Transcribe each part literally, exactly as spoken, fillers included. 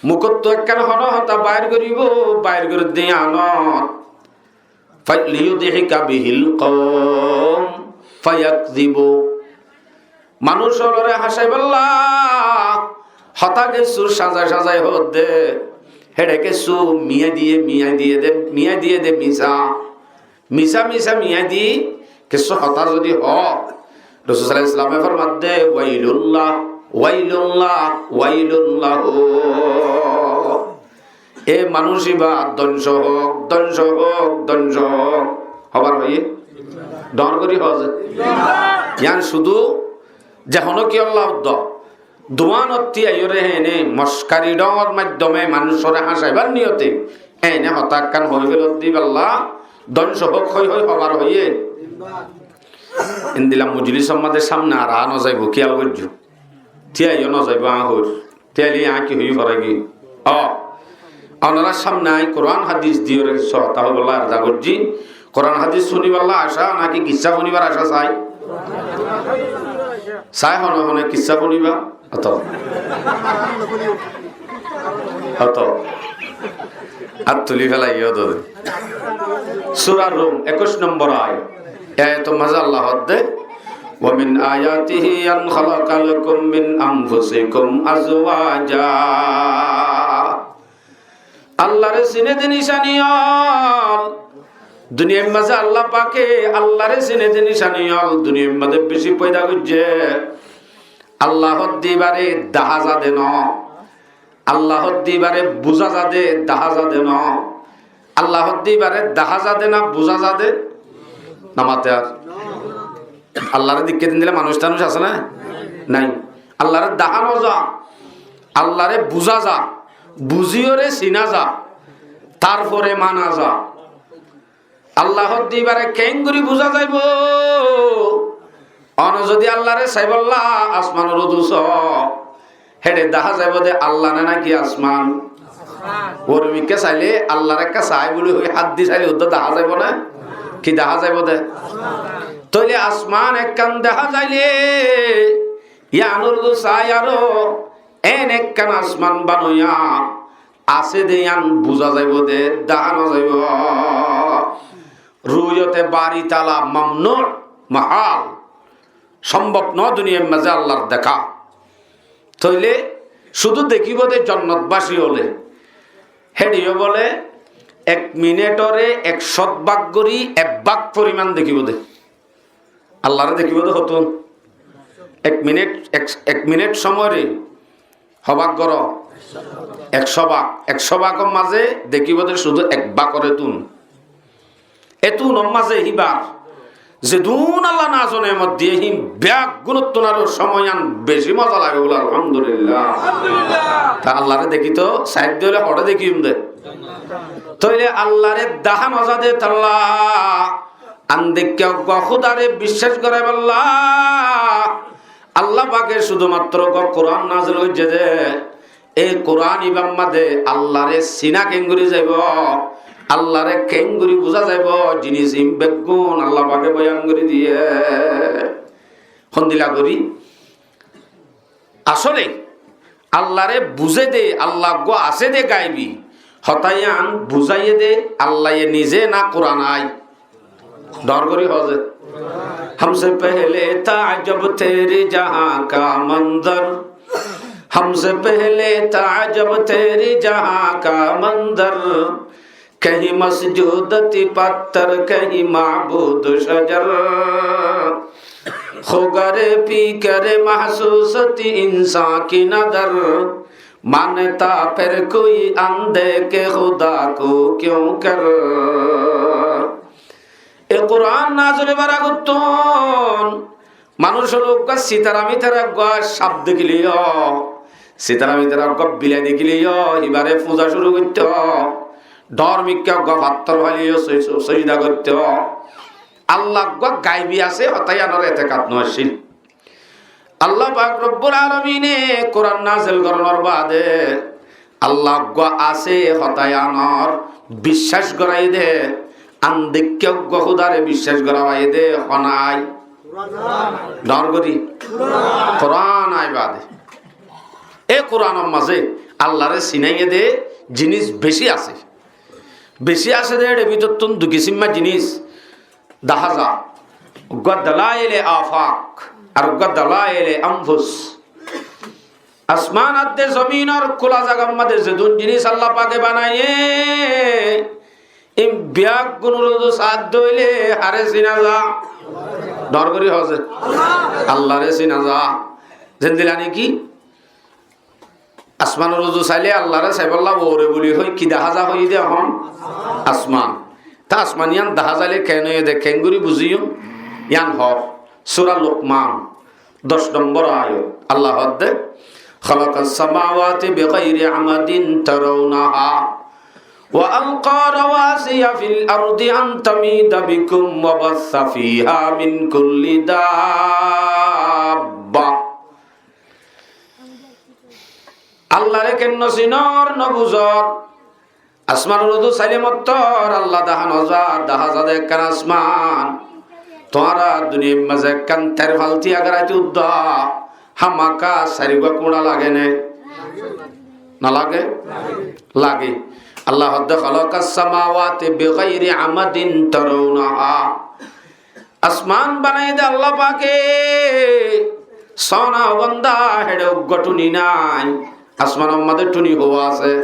Mukóttu ekkán hono hotá baáir goríbou, baáir gorídde yíanot, fa-, liyudhika bihil qawm fayakdhibu. Manúic ólore háñcaibálla hotá kessú sáñzai sáñzai hoódde, héçe kessú miyái diyé, miyái diyé de, miyái diyé de misá. Misá misá miyái di kessú hotá zodi hoó, Rosul sallallahu alaihi wasallame formadde, "Wailullah, wailullah, wailullah." E manúic íba dóngco hoók, dóngco hoók, dóngco hoók. Hobar hoiyé? Dóñr gorí hoó ze. Yían cúdu ze hono kiyólla uddó duánot tíyaiyóre héne mockari dóñr maiddóme manúicoré háñcaibár niyote éne hotá ekkán hoói félodde íballa dóngco hoók hoói hoói hobar hoiyé. Endilla mujlisor mazé sámne ar aá nozaibóu, kiyál goijjó. Tíyaiyó nozaibóu añár hoóir. Tíyaile aññí ki hoiyí fore giyé? Ó, onorár sámne aññí Kuran hádis diyoré kissú hotá hoibólla erada goijjí. Kuran hádis fúnibálla acá náki kissá fúnibar acá sai? Sai hone hone kissá fúniba? Otó. Otó. Át tuli félaiyó de. Sura Rum, ekuic nombor ayat. E ayator mazé Allah hoódde, "Wa min ayatihi an khalaqa lakum min anfusikum azwaja." Allaré siné de nicáni ókkol, duniyair mazé Allah pake Allaré siné de nicáni ókkol duniyair mazé beci foida goijjé. Allah hoódde íbaré dahá za de noó. Allah hoódde íbaré buzá za de, dahá za de noó. Allah hoódde íbaré dahá za de ná buzá za de? Nomaté ar. Allaré deikkí dindilla manúic tanúic asé né? Nái. Allaré dahá noza, Allaré buzá za, buzíyoré siná za, tarfore mana za. Allah hoódde íbaré keéngorí buzá zaibou? One zodi Allaré saibólla asmanor uzu soó, héçe dahá zaibou de Allah né náki asman? Uormikká sailé Allaré ekká saái buli hoi hát di sailé uddá dahá zaibou né? Ki dahá zaibou de? Tóile asman ekkán dahá zailé yíanor uzu saái aró en ekkán asman banoiya asé de yían buzá zaibou de, dahá nozaibou. Ruyote bari tala mamnu, mahal. Sombob noó duniyair mazé Allar deká. Tóile cúdu dekíbou de jonnotbaci ókkole. Héçe yó bóle ek minitoré ek cót bák gorí ek bák foriman dekíbou de. Allaré dekíbou de hotún? Ek minit, ek, ek minit cómoiré hó bák goró? Ekcó bák. Ekcó bákor mazé dekíbou de cúdu ek bákor etún. Etúnor mazé híbar zedún Allah nazo nemot diyé hín beggúnottún aró cómoiyan beci moza lage bóle, Alhamdulillah. Alhamdulillah. Te Allaré dekíto saidde óile hoçé dekíyum de? Tóile Allaré dahá noza de tálla Andekká uggúa Húdare biccác goráiballa Allah pake cúdumatró uggúa Kurán nazil goijjé dé. Éi Kurán ibár mazé Allaré siná keéngorí zaibou, Allaré keéngorí buzá zaibou, jinis ín beggún Allah pake boyan gorí diyé. Hondilla gorí? Asóle Allaré buzé dé, Allah uggúa asé dé gaibi. Hotá yían buzáiye dé Allaye nizé ná Kurán ai? Dor gorí hoó ze. ہم سے پہلے تھا عجب تیرے جہاں کا منظر، ہم سے پہلے تھا عجب تیرے جہاں کا منظر، کہیں مسجود تھی پتھر، کہیں معبود شجر۔ خو گر پیکر محسوس تھی انساں کی نظر، مانتا پھر کوئی اندیکہ خدا کو کیوں کر۔ E Kurán nazil óibar agottún manúic ókkole uggúa sitara mitara uggúa sap dekíle yó, sitara mitara uggúa bilai dekíle yó, híbare fúza cúru goittó, dor mikká uggúa fattór faile yó soj-, soj-, sojida goittó. Allah uggúa gaibi asé, hotá yíanor etekad no accíl. Allah pak Robbul Alamine Kurán nazil gorónor baade Allah uggúa asé hotá yíanor biccác goráiye dé, andekká uggúa Húdare biccác goráiye dé, hon ai? Dor gorí? Kurán ai baade. E Kuránor mazé Allaré sinaiyé dé jinís bicí asé. Bicí asé dé, ér bútottún dui kisímma jinís dahá za. Uggúa dalaile afak, ar uggúa dalaile anfus. Asmán adde zominor kúla zagar máze zedún jinís Allah pake banaiyé, ín biyaggún uzu saá dóile haré sina za? Dor gorí hoó ze. Allaré sina za. Zendila niki asmánor uzu sailé Allaré saibólla uore buli hoi ki dahá za hoiyé dé ehón? Asmán. Te asmán yían dahá zailé keén óiye dé, keéngorí buzíyum? Yían hoó Sura Lukman, doc nombor ayat. Allah hoó dé, خلق السماوات بغير عمد ترونها وألقى رواسي في الأرض أن تميد بكم وبث فيها من كل دابة. Allaré keén no sinor, no buzor? Asmánor uzu sailé mottor Allah dahá no za, dahá za dé ekkán asmán. Tuáñra duniyar máze ekkán terfal tiya goráito uddá, hámaka sairgúa kúñça lage né? No lage? Lage. Allah hoó dé, خلق السماوات بغير عمد ترونها. Asmán banaiyé dé Allah pake, sóna bandá, héçe uggúa thuni nái. Asmánor máze thuni hoó asé?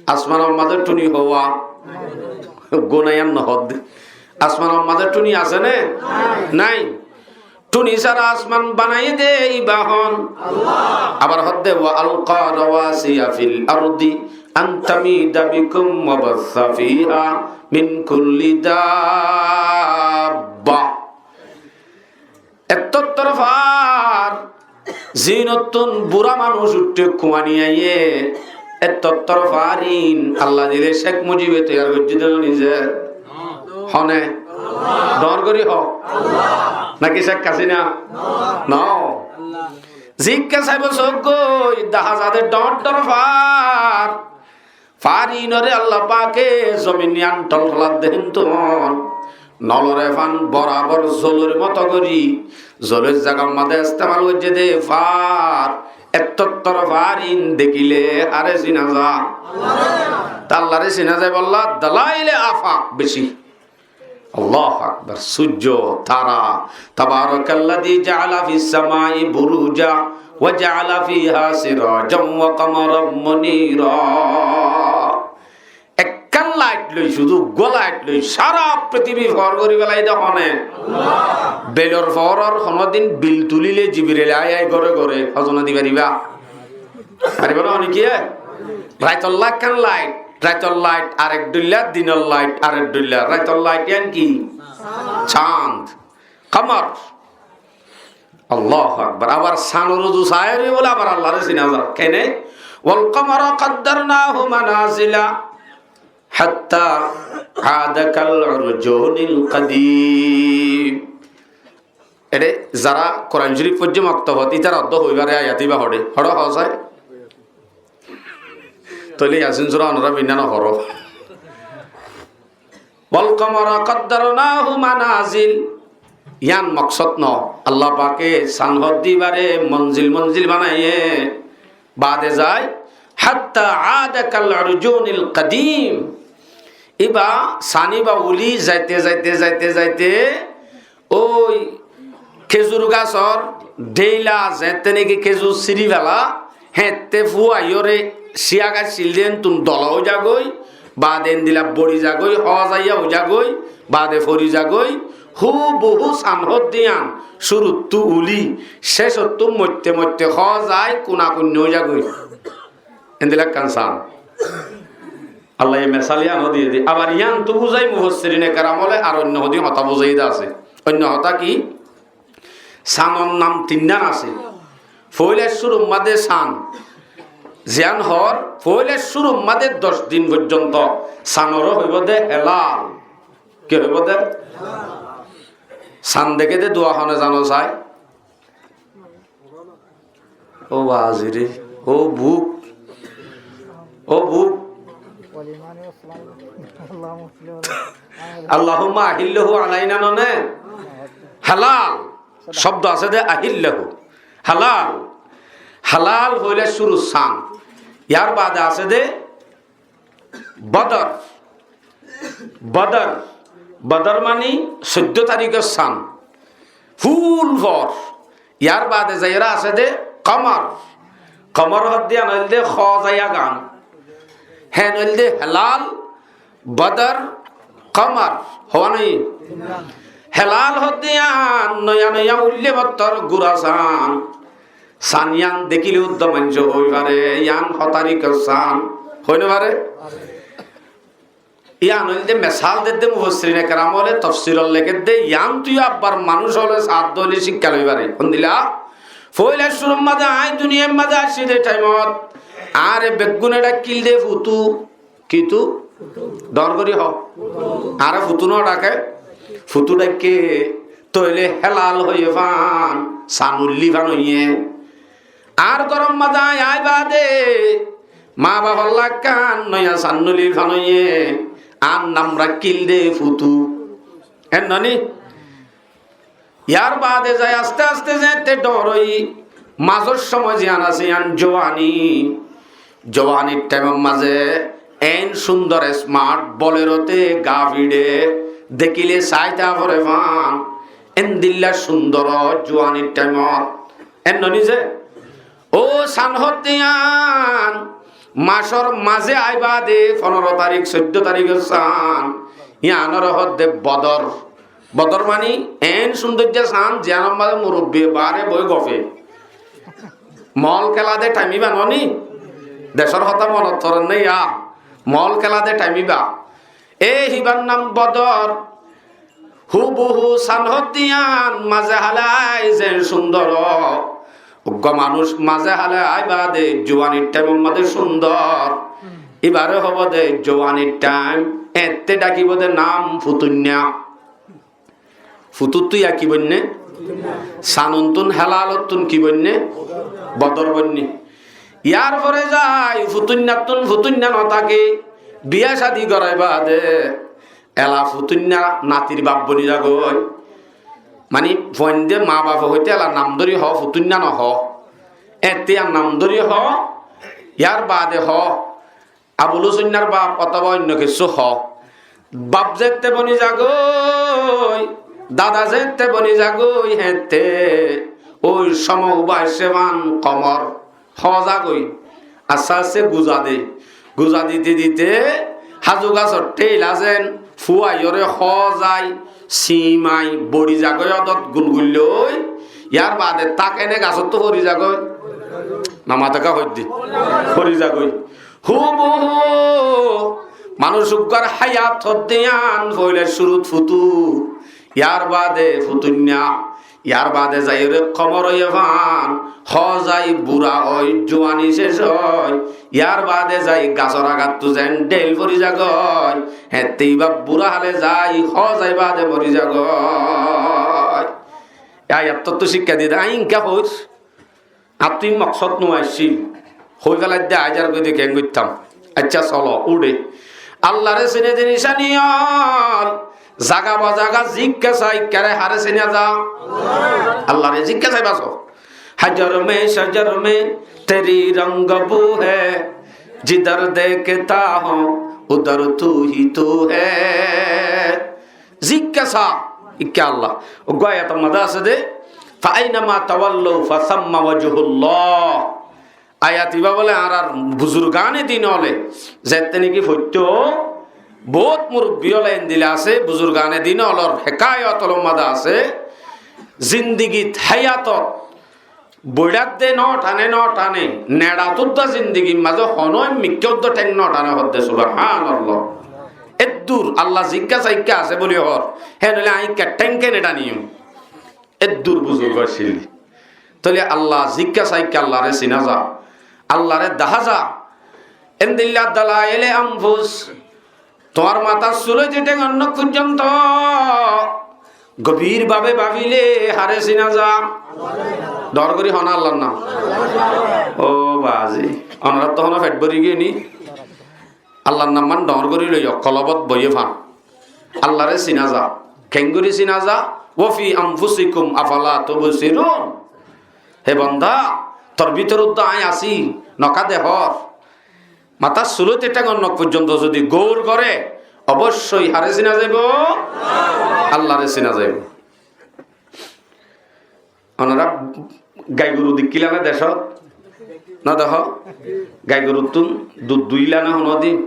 Asmánor máze thuni hoó? Uggúa nái, yían no hoó dé. Asmánor máze thuni asé né? Nái. Thuni sára asmán banaiyé dé íba hon? Allah. Abar hoó dé, وألقى رواسي في الأرض أن تميد بكم وبث فيها من كل دابة. Ettottor far, zinottún burá manúic uiththé kuwani aiyé, ettottor far ín Allah dile Cék Mujibe toiyar goijjé dé no nize? Hone? Dor gorí hoó. Náki Cék Hasina? No. Zikká saibó sóggoi, dahá za dé dor dor far. Far ínore Allah pake zomin yían tol tolát dé híntun. Nolore fán borabor zolor moto gorí, zolor zagar máze estemal goijjé dé far. Ettottor far ín dekíle haré sina za? Te Allaré sina za bolla dalaile afak bicí. Allahu Akbar. Sujjo, tara. تبارك الذي جعل في السماء بروجا وجعل فيها سراجا وقمرا منيرا. Ekkán lait loi, cúdu uggúa lait loi, sára prithibi foór gorí félai dé hone? Bilor foóror honódin bil tulile Jibril ai ai góre góre hozona di faribá? Faribá né? Hone kiyé? Raitolla ekkán lait, raitolla lait arek dóilla, dinor lait arek dóilla. Raitolla lait yían ki? Cand. Kamar. Allahu Akbar. Abar sanor uzu saáre bóle abar Allaré sina za. Kene? والقمر قدرناه منازل حتى عاد كالعرجون القديم. Ére zara Kuran Córif foijjé moktobot, ítara oddó hoibáre ayat íba hoçé, hoçé hoó sai? Tóile Yasin sura onora binna no foró. والقمر قدرناه منازل. Yían moksód no. Allah pake san hoddé íbare monzil monzil banaiyé. Baade zai, حتى عاد كالعرجون القديم. Íba san íba uli zaite, zaite, zaite, zaite, ói kézur gasór dhéila zeéñtte niki kézur síri fela, héeñtte fúaiyóre cíya gaccíl dé héntun dola ói zagói, baade endila bori zagói, hoózaiya ói zagói, baade fori zagói, húbuhú san hoddé yían cúruttú uli, cécottú moitte moitte hoózai kuna kuinna ói zagói. Endila ekkán san. Allaye mesal yían ó diyé dé. Abar yíanttú buzái mufassirine keram ókkole ar oinno hodún hotá buzáiye dé asé. Oinno hotá ki? Sanor nam tinnán asé. Foóila cúrur mazé san. Ziyán hoór, foóila cúrur mazé doc din foijjonto sanoré hoibó dé helal. Ki hoibó dé? San deké dé dua hone zano sai? Ó bazi re, ó buk, ó buk. اللهم أحله علينا none? Halal. Cóbdo asé dé ahillahu. Halal. Halal hoilé cúrur san. Yar baade asé dé Bodor. Bodor, Bodor mani soiddó tarikor san. Ful for. Yar baade zaiyóre asé dé Komor. Komor hoódde yián óilde hoó zaiya gan. Hén óilde Helal, Bodor, Komor. Hoó né? Helal hoódde yián noiya noiya uille bottor gura san. San yián dekíle uddá maincé hoi fare, yián hoó tarikor san. Hoi no fare? Yián óilde mesal dedde mufassirine keram ókkole tofsirot lekédde, yián tui abbar manúic ókkole saádde óile cíkka loi fare. Hondilla? Foila cúrur mazé aññí duniyair mazé aiccí dé thaimot, añáre beggúne dhakkíl dé futu. Kitu? Dhoóñr gorí hoó. Añáre futu no dhake? Futu dhaikke, tóile Helal hoiyé fán, san uillí fán óiye. Añár góror mazé aññí aái baade maa bafolla ekkán noiya san uillí fán óiye, añár nam raikkíl dé futu. Enno ni? Yar baade zai aste aste zeéñtte dhoóñr ói, mazór cómoi ziyán asé yían juwani. Juwanir thaimor mazé eén cúndor esmart Bolerote gaa fiçe dekíle saáita fore fán. Endilla cúndor juwanir thaimot. Enno ni ze? Óu san hoódde yián macór mazé aái baade fonóro tarik, soiddó tarikor san, yiánoré hoódde Bodor. Bodor mani eén cúndoijja san, ziyánor mazé murubbiye baáre boói gofé. Mol kéla dé thaim íba no ni? Decór hotá monot forer né yá? Mol kéla dé thaim íba. E híbar nam Bodor. Húbuhú san hoódde yián mazé hále aái zeén cúndor. Uggúa manúic mazé hále aái baade juwanir thaimor mazé cúndor. Íbaré hoóbo dé juwanir thaim, eéñtte dhakibó dé nam futuinna. Futúttu yá ki boinné? Sanuntún, Helalottún ki boinné? Bodor boinné. Yar fore zai futuinnattún futuinna no táke, biyá cádi gorai baade ela futuinna natir baf boni zagói. Mani fuainde maa bafe hoité ela nam dóri hoó, futuinna no hoó. Eéñtte yar nam dóri hoó, yar baade hoó. Abul Husainnor baf otóba oinno kessú hoó. Baf zeéñtte boni zagói, dada zeéñtte boni zagói, hééñtte ói cómoi uba aiccé fán Komor. Hoó zagói. Aste aste guza de. Guza dite dite házu gasor théil asé, fúaiyóre hoó zai, simai, bori zagói odot gulguillói. Yar baade táke né gasóttu fori zagói? No maté ká hoiddé? Fori zagói. Húbuhú manúic uggúar háyat hoódde yián foila cúrut futu, yar baade futuinna, yar baade zaiyóre Komor óiye fán, hoó zai bura ói, juwani céc ói, yar baade zai gasor agattú zeén dheil fori zagói, hééñtte íba bura hále zai, hoó zai baade mori zagói. E ayattú cíkka diyé dé, aññí inká hoóir. Añáttu moksód no aiccíl. Hoói felaidde aizar goi de keén goittám. Accá, solo, uçé. Allaré sine de nicáni óol, zaga bazaga zikká sai, kiyáre, haré sina za? Allaré zikká sai baso. Hajar mein shajar mein teri rang boo hai, jidhar dekhta hoon udhar tu hi tu hai. Zikká sa, ikká Allah. Uggúa ayator mazé asé dé, "Fa ainama tawallau fa samma wajhullah." Ayat ibá bóle añárar buzurgane din óle, zette niki foittó, bout murubbi óle endilla asé, buzurgane din ólor hekayot ólor mazé asé, zindigit, hayatot, boiçát de no thane, no thane, neçat uddá zindigir mazé honó mikká uddá théng no thane hoódde, subhánallah. Eddur Allah zikká saikká asé buli hoór, hé noóile aññí ikká théng kene thaniyum? Eddur buzurg accíl. Tóile Allah zikká saikká Allaré sina za, Allaré dahá za. Endilla dalaile anfus, tuáñr matár sul óite théngor nok foijjonto gobir bábe báfile haré sina za? Dhoóñr gorí hoó na Allar nam. Ó bazi, onoráttu honó feth bóri giyé ni? Allar nam mán dhoóñr gorí loiyó, kolbot boiyé fán. Allaré sina za. Keéngorí sina za? Wa fi anfusikum afala tubsirun. Hé banda, tor bútore uddá aññí así, noka dehór. Matár sulóite théngor nok foijjonto zodi gour goré, oboicói haré sina zaibou? Allaré sina zaibou. Onora gai goru dekíla né decót? Nodekó? Gai goruttún dud duilá né honódin?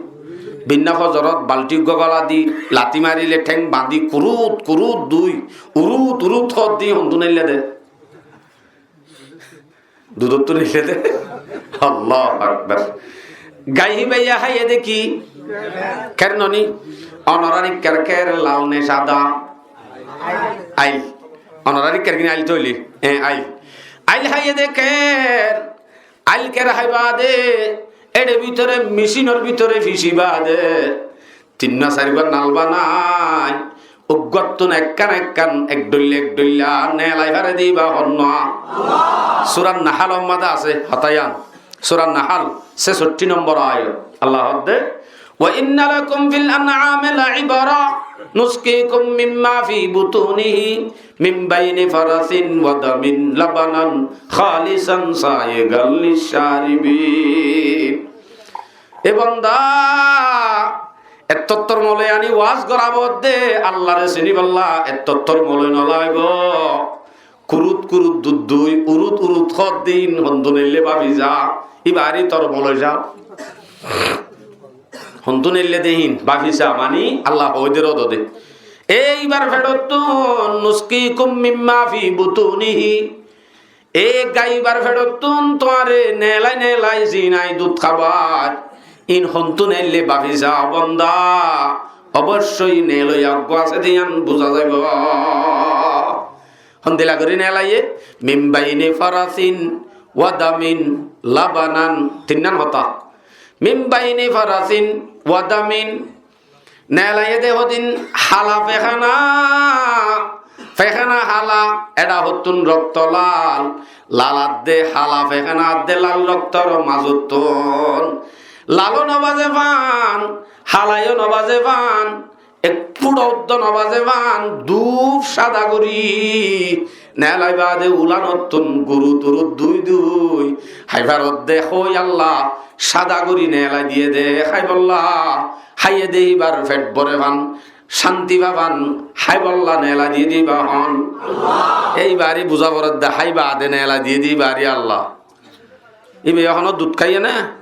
Binná fozorot balti uggúa gola di lati marilé théng bañdí kurut kurut dui, urut urut hoóddi, hontú neillé dé? Dudottú neillé dé? Allahu Akbar. Gai híbaye háiye dé ki? Ker noní? Onorár ikká ker lal né sada? Ail. Onorár ikká kiní ail tóile? Eé, ail. Ail háiye dé ker. Ail ker háiba dé, éçe bútore, micínor bútore fisíba dé. Tinnúa sairgúa nal banai, uggúattún ekkán ekkán, ek dhoilla ek dhoilla neelai fare dé íba honnúa? Sura Nahalor mazé asé hotá yían. Sura Nahal, sesottí nombor ayat. Allah hoódde, "Wa inna lakum fil an'ami la ibra, nusqikum mimma fi butunihi min baini farasin wa damin labanan khalisan saigan lisharibin." E banda, ettottor moloi aní waz gorabou dé, Allaré siníbolla ettottor moloi nolaibou. Kurut kurut dud dui, urut urut hoóddi, hontú neillé báfi za. Íba arí tor moloi za. Hontú neillé dé hín, báfi za, maní Allah hoói dé rododé. Ei íbar feçottún, nusqikum mimma fi butunihi. E gai íbar feçottún tuáñre neelai neelai zinai dud hábar, ín hontú neillé báfi za banda, oboicói neeloiya uggúa asé dé yían buzá zaibou. Hondilla gorí neelaiye, min baini farasin wa damin labanan, tinnán hotá. Min baini farasin wa damin, neelaiye dé hodin hala fekána, fekána hala, eçá hottún rokto lal, lal adde hala fekána adde lal roktor mazottún. Lalo nobazé fán, halayó nobazé fán, ek fúça uddó nobazé fán, dúf sáda gorí. Neelai baade ulanottún guru turu dui dui. Hái farodde hoi Allah, sáda gorí neelai diyé dé, háibolla. Háiye dé íbar feṭ bore fán, cánti fá fán, háibolla neelai diyé dé íba hon. Ei íbaré buzá foredde, hái baade neelai diyé dé íbaré Allah. Íba ehóno dud háiye né?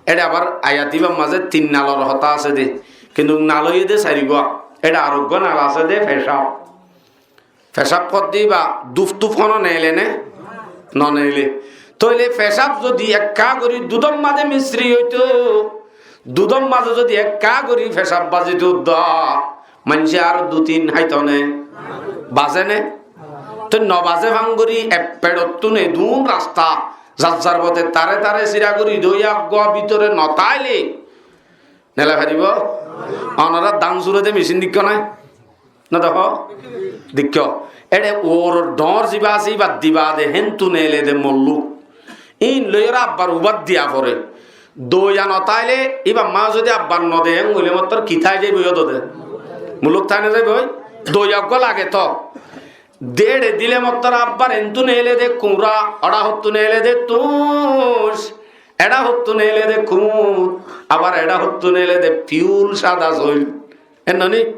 Éçe abar ayat íbar mazé tin nalor hotá asé dé. Kintu nal óiye dé sairgúa. Éçe areggúa nal asé dé, fecáf. Fecáf hoddé íba dúf-túf hono neele né? Noneele. Tóile fecáf zodi ekká gorí dudór mazé misri óito, dudór mazé zodi ekká gorí fecáf bazito dé, maincé aró dui tin háito né? Bazé né? Toi nobazé fán gorí ek feçottún edún rasta, zar zar bote tare tare sira gorí dóiya eggúa bútore notáile, neelai faribó? Onorá dán súre dé micín deikkó né? Nodekó? Deikkó. Éçe uoror dhoóñr zibá asé, íbar dibá de, héntu neele de mollúk. Íin loiyóre abbar ubát diya fore. Dóiya notáile, íbar maá zodi abbar node, héen óile mottor ki tái zaiboi yódo de? Mollúk tái nozaiboi? Dóiya eggúa lage toó. Déçe dile mottor abbar héntu neele de kuñra, eçá hottú neele de tuñc, eçá hottú neele de kuñt, abar eçá hottú neele de fiúl sáda soil. Héen noní?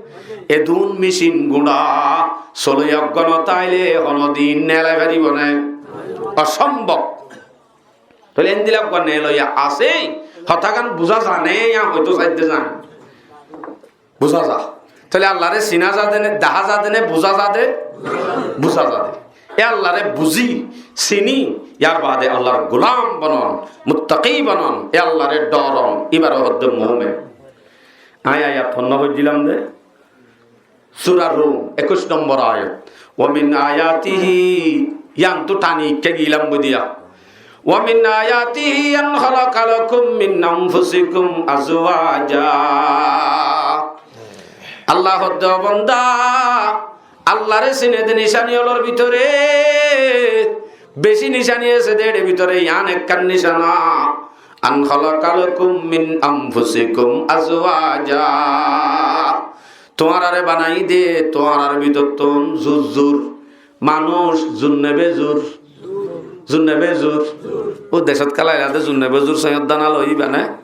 Edún micín guñça soloiya eggúa notáile honodin neelai faribó né? Osómbob. Tóile héndilla eggúa neeloiya asé, hotágan buzá za né, yá hoitó saidde za né? Buzá za. Tóile Allaré siná za de né, dehá za de né, buzá za de? Buzá za de. E Allaré buzí, siní, yar baade Allar gulam bonon, muttaki bonon, e Allaré dhoron, íbaré hoddé mumin. Aññí ayat honnúa foijjílam de? Sura Rum, ekuic nombor ayat. Wa min ayatihi, yíantu thani ekká gilam budiya. Wa min ayatihi an khalaqa lakum min anfusikum azwaja. Allah hoddé, ó banda, Allaré sine de nicáni ólor bútore bicí nicáni asé de, éçe bútore yián ekkán nicána. An khalaqa lakum min anfusikum azwaja. Tuáñráre banaiyé de tuáñrár bútottún zur zur manúic, zur né bezur? Zur né bezur? Ó decót kéla ailá de zur né bezur, sóiñt dana loi íba né?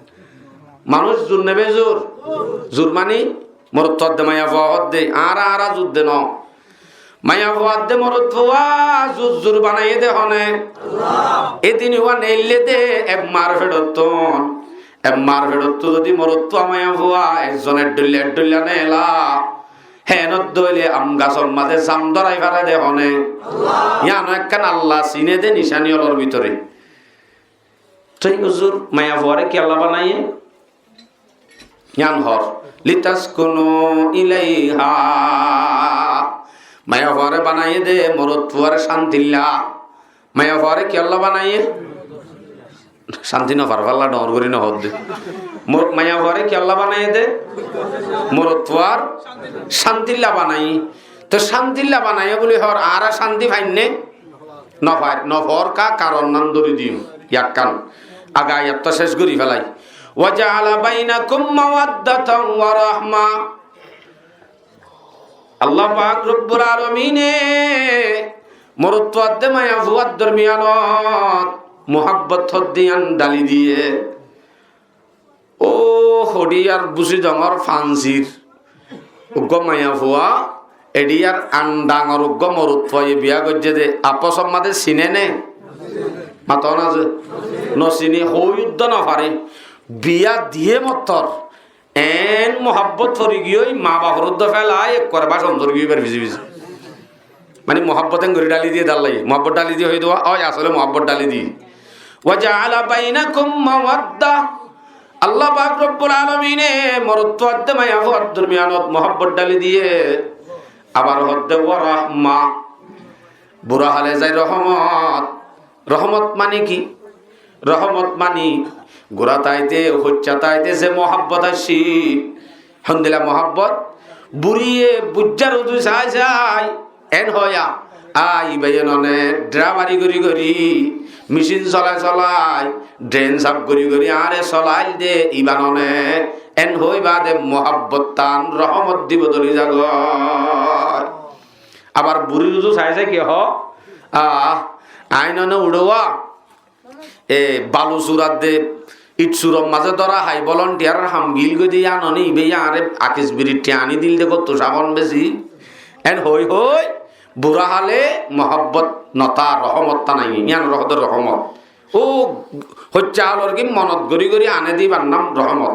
Manúic zur né bezur? Zur mani morotfua edde maiyafua hoódde, añára añára zur de noó. Maiyafua edde morotfua zur zur banaiyé de hone? Edin uwá neille de ek mar feçottún. Ek mar feçottú zodi morotfua maiyafua ezzon eddhoilla eddhoilla neela, héenot dóile am gasor mazé zam dórai fare de hone? Yíano ekkán Allah siné de nicani ólor bútore. Tói huzur, maiyafuaré kiyólla banaiyé? Yían hoór, "litaskunu ilaiha." Maiyafuaré banaiyé de morotfuar cántilla. Maiyafuaré kiyólla banaiyé? Cánti no far falla dhoóñr gorí no hoódde. Mor-, maiyafuaré kiyólla banaiyé de? Morotfuar cántilla banaiyé. Te cántilla banaiyé buli hoór, añára cánti fainné? No fair, no foór ká karon nan dóri diyum. Yakkán. Aga ayattá céc gorí félai. "Wa ja'ala bainakum mawaddatan wa rahma." Allah pak Rabbul Alamine morotfuar de maiyafuar dormiyanot muhabbot hoddiyán dhali diyé. Ó hoçiyar busi dongor fansir uggúa maiyafua, eçiyar an dangor uggúa morotfuaye biya goijjé de, apos ot mazé siné né? Mato na ze? No siné, hoói uddá no fare. Biya diyé mottor. Eén muhabbot fori giyói, ma bafor uddá félai, ekkuare bácon dóri giyói bar fisi fisi. Mani muhabbot en gorí dhali diyé dallai. Muhabbot dhali diyé hoiyé de, ói asole muhabbot dhali diyé. "Wa ja'ala bainakum mawadda." Allah pak Rabbul Alamine morotfuar de maiyafuar dormiyanot muhabbot dhali diyé. Abar hoódde "wa rahma." Bura hále zai rohomot. Rohomot mani ki? Rohomot mani gura taite, hoicca taite ze muhabbot así. Hondilla muhabbot? Buriye buijjar uzu sai sai en hoya, "A, ibaye none drabari gorí gorí, micin solai solai, dren saf gorí gorí añáre solail de, iba none?" En hoi bade muhabbottan rohomot di bodoli zagói. Abar burir uzu sai sai ki hoó? "A, añí none uçówa, e, balu surat de, it suror mazé dóra hái, volontiyarar ham gil goi de, yían oni ibe yíanre akis birit thiañ aní dil de, kottu sabon besi." En hoi hoi bura hále muhabbot no tá, rohomot tá nai, yían rohode rohomot. Ó hoicca halor ki monot gorí gorí ane de, ibar nam rohomot.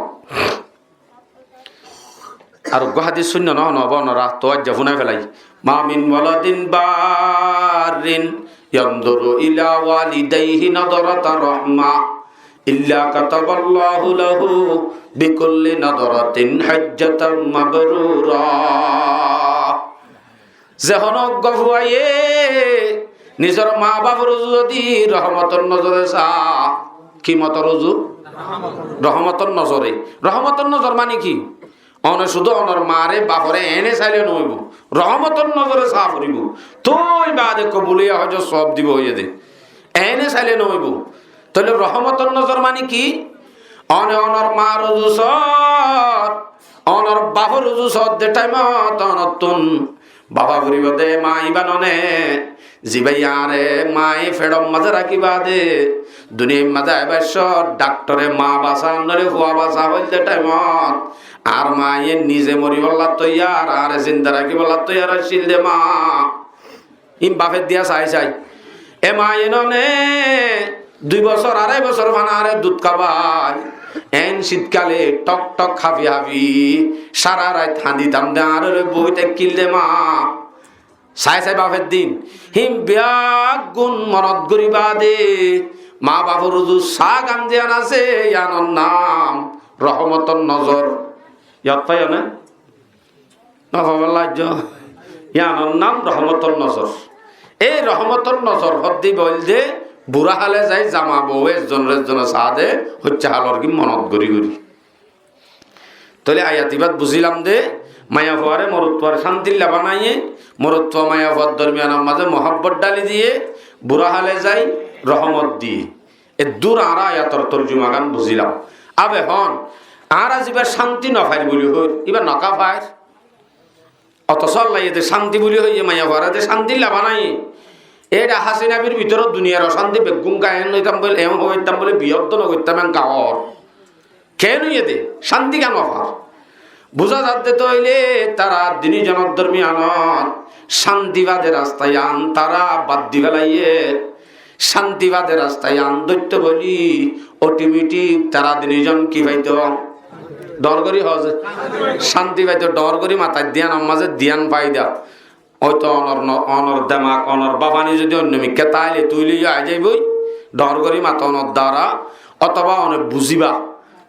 Ar uggúa hadis cúinno no, no, bo, onora, to aijja fúnai félai. "Ma min waladin barrin yanduru ila walidaihi nadrata rahma, illa kataballahu lahu bikulli nadratin hajjatan mabrura." Ze honó uggúa fuaye nizor maa bafor uzu zodi rohomotor nozore sa, ki motor uzu? Rohomotor nozore. Rohomotor nozor mani ki? One cúdu onor maare bafore ene saile no óibo, rohomotor nozore sa foribo. Toi baade kobul óiya hojor soob dibo hoiye de. Ene saile no óibo. Toile rohomotor nozor mani ki? One onor maar uzu soot, onor bafor uzu soot de thaimot onottun bafa foribo de, maa iba none, ziba yare maaye feçor maze rakiba de, duniyair maze aibar cómot daktore maa basa, noile fua basa hoil de thaimot, añár maaye nize moribolla toiyar, añáre zinda rakibolla toiyar accíl de maa. Ín bafe diya sai sai. E maaye none dui bosór, arai bosór fana añáre dud kabai. En citkale thok thok hafi hafi sara rait hañditam de, añáre loi boi táikkil de maa. Sai sai bafe din. Hín beggún monot goríba de, maa bafor uzu sa gan ziyan asé, yíanor nam rohomotor nozor. Yad faiyo né? No faibar lajjo. Yíanor nam rohomotor nozor. Ei rohomotor nozor hodde boil de, bura hále zai zama bou ezzonore ezzone sa de, hoicca halor ki monot gorí gorí. Toile ayat ibat buzilam de, maiyafuare morotfuar cántilla banaiye, morotfua maiyafuar dormiyanor maze muhabbot dhali diye, bura hále zai rohomot diye. Eddur añára ayator torjumagan buzilam. Abe hon, añára ziba cánti no fair buli hoir, iba no ká fair? Otoso Allaye de cánti buli hoiye, maiyafuare de cántilla banaiye. Eçe Hasina bír bútore duniyar ocánti beggún gáyen loitam buli, em hoitam buli, biya uddo no goittam en gaor. Keén óiye de? Cánti gan nofar. Buzá zadde tóile tará duní zonor dormiyanot cánti bade rasta yián tará bad di félaiye. Cánti bade rasta yián dóitto bóli otometik tará duní zon ki faito? Dhoóñr gorí hoó ze. Cánti faito, dhoóñr gorí mata diyanor mazé diyan faida. Óito onor no-, onor demak, onor báfani zodi oinno mikká táile tóile yó ai zaiboi, dhoóñr gorí mata onor dara, otóba one buzíba,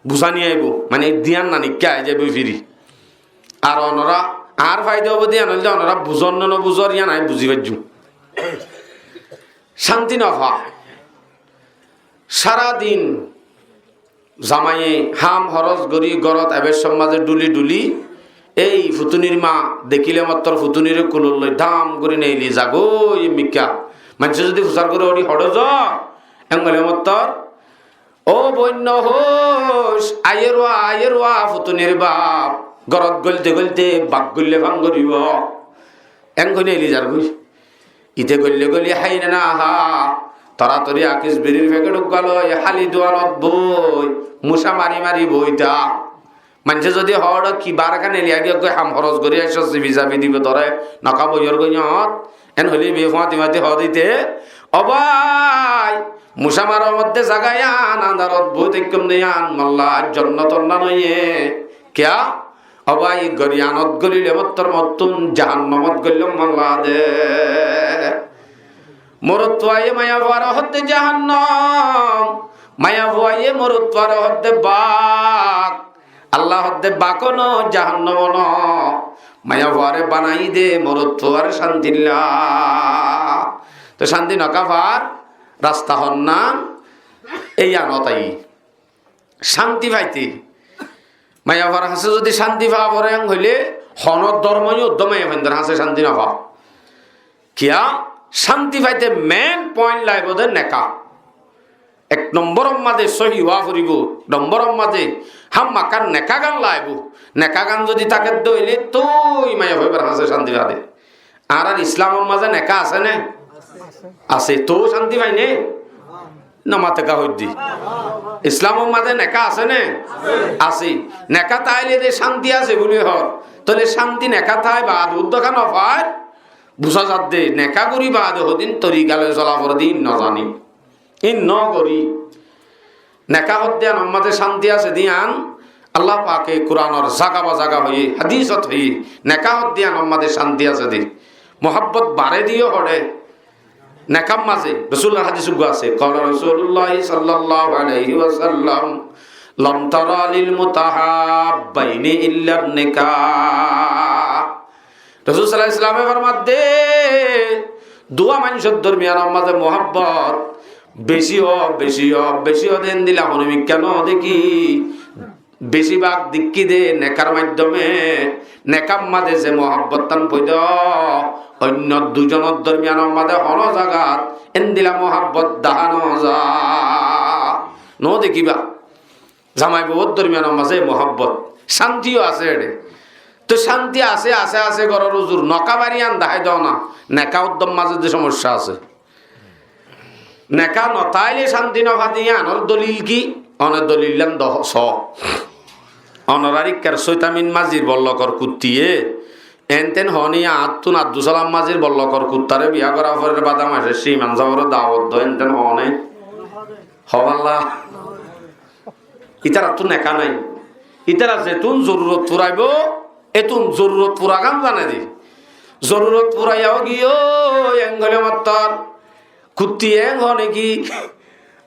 buzani aibo, mane diyan nanikká ai zaiboi firi. Ar onorá, añár faida óibo de yián óilde onorá buzór né no buzór yián añí buzí faijjum. Cánti nofa. Sára din zamaiye ham horos gorí górot aibár sommaze dhúli dhúli, ei futunir ma dekíle mottor futunire kulot loi dham gorí neeli zagói mikká. Maincé zodi fusár goré, "Óri hoçé zo?" Eén hoilé mottor, "Ó boin, nohoóis, aiyér wá, aiyér wá, futunir baf, górot góilte góilte bak góille fán goríbo." Eén hoi neeli zargói. Ite góille góille hái né no há, toratori akis birir fekéth uggúa loi háli duanot boi mucá mari mari boitá. Maincé zodi hoó, "Ki bar kán neeli aigiyó goi, ham horos gorí aiccó, sibi sabi dibo toré, noká boiyór goi yót." Eén hoilé biye fúañti fúañti hoó de ite, "Ó bái, mucá maror modde zaga yián, andarot boi táikkam de yián, molla zonnot onna noiyé." Kiyá? Ó bái, gór yiánot gólile mottor mottún jahannamot góillom molla de. Morotfuaye maiyafuare hoó de jahannam, maiyafuaye morotfuare hoó de bak. Allah hoó de bak ó no, jahannam ó no. Maiyafuare banaiyé de morotfuar cántilla. Toi cánti noká far rasta honnán, ei yiánot aiyí. Cánti faite, maiyafuar hañsé zodi cánti faa foré eén hoilé, honó dormo yó uddá maiyafuaindor hañsé cánti nofá. Kiyá? Cánti faite main point laibo de neká. Ek nombor ot mazé sóhi ówa foribó, nombor ot mazé hámmaká neká gán laibo. Neká gán zodi táke de óile toi maiyafuaibar hañsé cánti faa de. Añárar Islamor mazé neká asé né? Asé. Toóu cánti fai né? Nomaté ká hoiddí. Islamor mazé neká asé né? Asé. Neká táile de cánti asé buli hoór. Tóile cánti neká tái baade uddá ká nofair? Buzá zadde neká gorí baade hodin torika loi sola fore de ín nozaní. Ín nógorí. Neká hoó de yiánor mazé cánti asé de yián Allah pake Kuranor zaga ba zaga hoiyé, hadisot hoiyé, neká hoó de yiánor mazé cánti asé de. Muhábbot baré de yó hoçé. Nekár mazé Rosulullar hadis uggúa asé, قال رسول الله صلى الله عليه وسلم: لن ترى للمتحابين إلا النكاح. Rosul sallallahu alaihi wasallame formadde, duwá maincór dormiyanor mazé muhábbot beci ó, beci ó, beci ó de endilla honó mikká no dekí. Beci bák dekí de nekár maiddome, nekár mazé ze muhábbottán foida ó, oinno dui zonor dormiyanor mazé honó zagat endilla muhábbot dahá no za. No dekíba. Zamai bouwor dormiyanor mazé muhábbot, cánti yó asé eçé. Toi cánti asé, asé, asé gorór uzur, noká bari yián dahái do na. Neká uddár mazé de cómoiccá asé. Neká notáile cánti nofá de yiánor dolil ki? One dolil yián do só. Onorar ikkár sóitamin mazir bollokor kuttiye enten hoó né, añáttun Abdus Salam mazir bollokor kuttaré biya gorá forer, bada maicé cé imam sábore dawot do, enten hoó né? Hoó bálla. Ítarattú neká nái. Ítara zetún zorurot furaibó, etún zorurot furagán zane de. Zorurot furaiya ó giyói, eén goillé mottor kuttiye eén hoó né ki,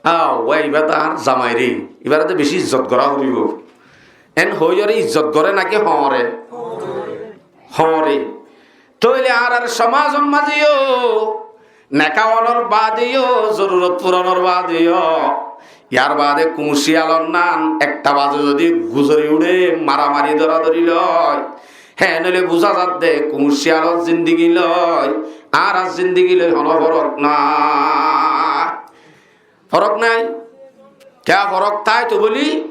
"Á, wá, ibá to añár zamai re, ibáre to beci izzot gorá foribó." Eén hoóiyoré izzot goré náki hoóñre? Hoóñre. Tóile añárar somazor mazé yó neká onor baade yó, zorurot furanor baade yó, yar baade kuñciyal onnán ekta baze zodi guzori uçé, maramari dóradóri loi, hé noóile buzá zadde kuñciyalor zindigi loi añárar zindigi loi honó forok nái. Forok nái. Kiyá forok táito bóli,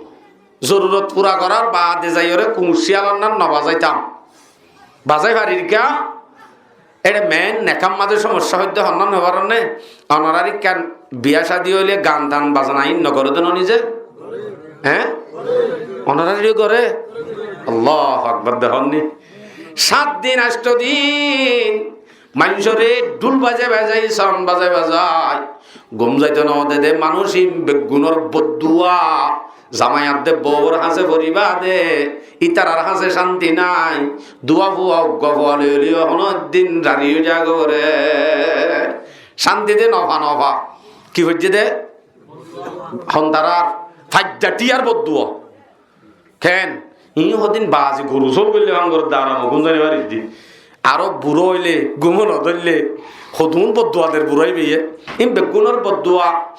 zorurot fura gorár baade zaiyoré kuñciyal onnán nobazaitám. Bazai farir kiyá? Eçé mein nekár mazé cómoiccá hoiddé honnán hoibar né? Onorar ikkán biya cádi óile gan tan bazana ín nogoré dé no nize? Hé? Onorár yó goré? Allahu Akbar, dehón ni? Sát din, ancto din, maincóre dhúl bazai bazai, soron bazai bazai, gúm zaito no de de, manúic ín beggúnor boddua, zamai adde bouwor hañsé foribá de, ítarar hañsé cánti nái, duwa fua, uggúa fua loi loi, honó din rari ói zagói goré. Cánti de nofa nofa. Ki foijjé de? Hondarár faijja thíyar boddua. Keén? Iín hodún bazi goru sóol goillé fán gorédde, aram gúm zani faridde. Aró burá óile, gúme no dóille, hodún boddua der burá óibo yé. Iín beggúnor boddua.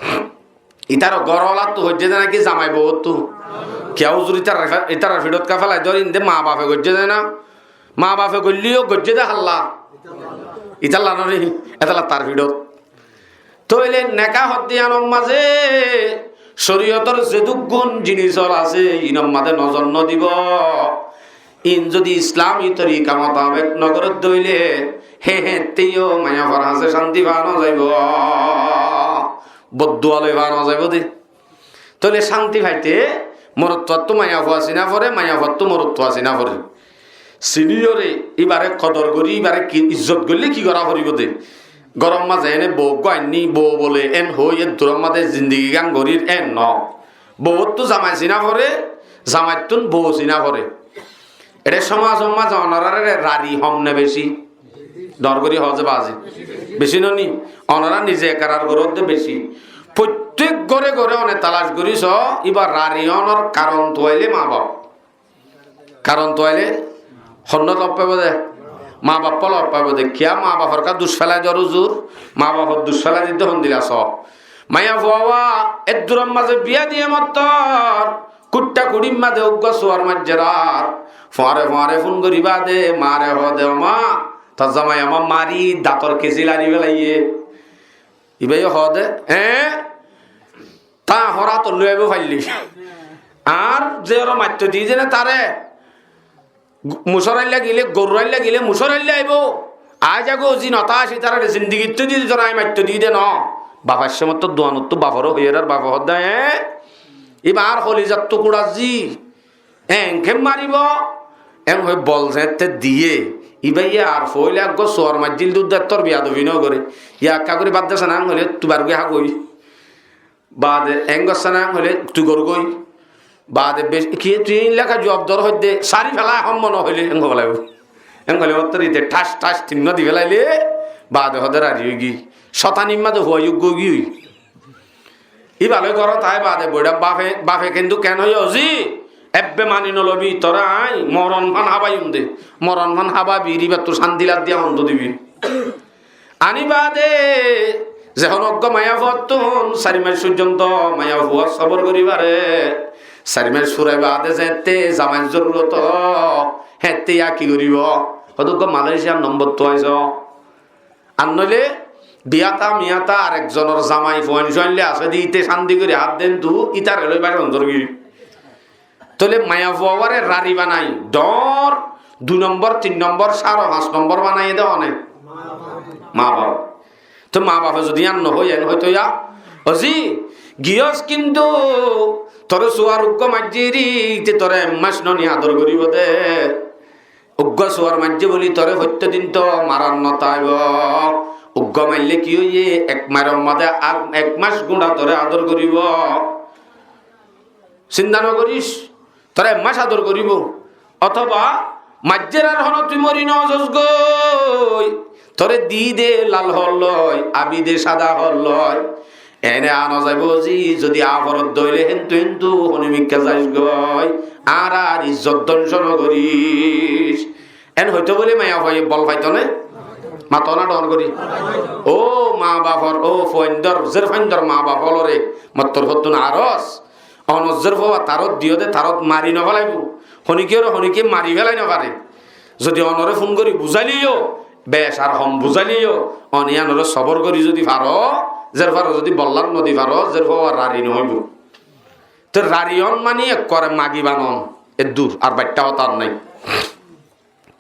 Ítarar gór olattu goijjé de náki zamai bouwottu? Kiyá huzur, ítarar, ítarar fiçot ká félai dóri, inde maa bafe goijjé de ná? Maa bafe goillé yó goijjé de hálla? Ítalla no né? Étalla tar fiçot. Tóile neká hoddé yíanor mazé córiyotor zedúkkun jinis ól asé, inor mazé nozor no dibó. In zodi Islami torika mutabek no goré dóile, hé héñtte yó maiyafuar hañsé cánti fa no zaibó, boddua loi fa no zaibó de. Tóile cánti faite morotfuattú maiyafua siná foré, maiyafuattú morotfua siná foré. Siniyóre íbaré kodor gorí, íbaré ki izzot goillé ki gorá foribó de. Góror mazé ene bou eggúa ainní, bou bóle en hoói eddurór mazé zindigi gán gorír, en noó. Bouwóttu zamai siná foré, zamaittún bou siná foré. Eçé cómazor mazé onoráre rari hom né bicí? Dor gorí hoó ze bazi. Bicí no ni? Onorá nize ekarar goródde bicí. Foittek góre góre one talac gorí soó, íba rari ónor karon tuailé maa baf. Karon tuailé honnúa lof faibó de? Maa baffá lof faibó de. Kiyá maa bafor ká duc félai dor huzur? Maa bafor duc félai didde hondilla soó. Maiyafua wá eddurór mazé biyá diyé mottor, kuththá kuçír mazé uggúa suar maijjer ar. Fuáñre fuáñre fún gorí baade maáre hoó de, "Ó maa, tor zamai añáre mari dañtor kesi lari félaiyé." Íba yó hoó de, "Eé? Tañí hoór át ot loi aibó faillí. Añár ze ore maitto diyí de ná taré, mucór ailla gilé, gorur ailla gilé, mucór ailla aibó. Aái zagói, zi no táic, ítarare zindigittú diyí de, tore aññí maitto diyí de noó." Baf aiccé mottor duanottú, baforé hoiyér ar bafe hoódde, "Eé? Íba añár holizar tukura zi. Eén ken maribó?" Eén hoói bol zeéñtte diyé, íbayé ar foóila eggúa suar maijjíl dé, údda ettór beyadobi nógoré. Yá ekká gorí bát dé saná, eén hoilé tubar goi hágoi. Baade eén gossá ná, eén hoilé tui gorgói. Baade bec-, kiyé tui éilla ká juab dor hoiddé, sári fela ehón mone hoilé, eén hoó felaibó. Eén hoilé mottor ite thác thác tinnúa di felailé, baade hoóde rari óigiyói. Cótanir mazé fuaiyó uggúa óigiyói. Íba loi górot aái baade boiçá bafe, bafe kintu keén hoiyé, "Ó zi, ebbe mani nolobi, toré aññí moron fán hábaiyum de, moron fán hábabi, íbattú cánti laddiya hontú dibi." Ani baade zehón uggúa maiyafuattún sair mac foijjonto maiyafuar sóbor gorí faré, sair mac furai baade zeéñtte zamair zorurot, hééñtte yá ki goríbo? Hoóde uggúa Malaysiar nombor tuáiso. Ar noóile biyáta miyáta arek zonor zamai fuain suain loi asé de, íte cánti gorí hár dé, kintu ítare loi báca ondor giri. Tóile maiyafua wáre rari banai, dhoóñr dui nombor, tin nombor, sáro fañs nombor banaiyé de hone? Maa baf. Tói maa bafe zodi yían nohói, eén hoitó yá, "Ó zi, giyós kintu toré suar uggúa maijjé eri, íte toré ek mac noni ador goríbo de." Uggúa suar maijjé bóli toré foittó din toó marat no táibo. Uggúa maillé ki óiye, ek mairor mazé ar ek mac gúñça toré ador goríbo. Sinta no goríc, toré ek mac ador goríbo. Otóba maijjér ar honó tui mori no zos goi, toré dií de lal hoór loi, abi de sáda hoór loi. Ene aa no zaibó zi, zodi aa forot dóile héntu héntu honí mikká zaisgói, añárar izzot dóngco no goríc. En hoitó bóli maiyafuaye bol faitó né? Mató na dhoóñr gorí? Ó maa bafor, ó fuaindor, zérfaindor maa baf ólore mottor fottún aros. Onor zérfua tarot diyó de, tarot mari no félaibó. Honíkiyóre honíkiye mari félai no fare. Zodi onoré fún gorí buzáileyo, bec ar hom buzáileyo, one yíanoré sobor gorí zodi faro, zérfuare zodi bollat no di faro, zérfua rari no óibo. Te rari on mani ekkuare magi banon, eddur, ar baiththá hotá ar nái.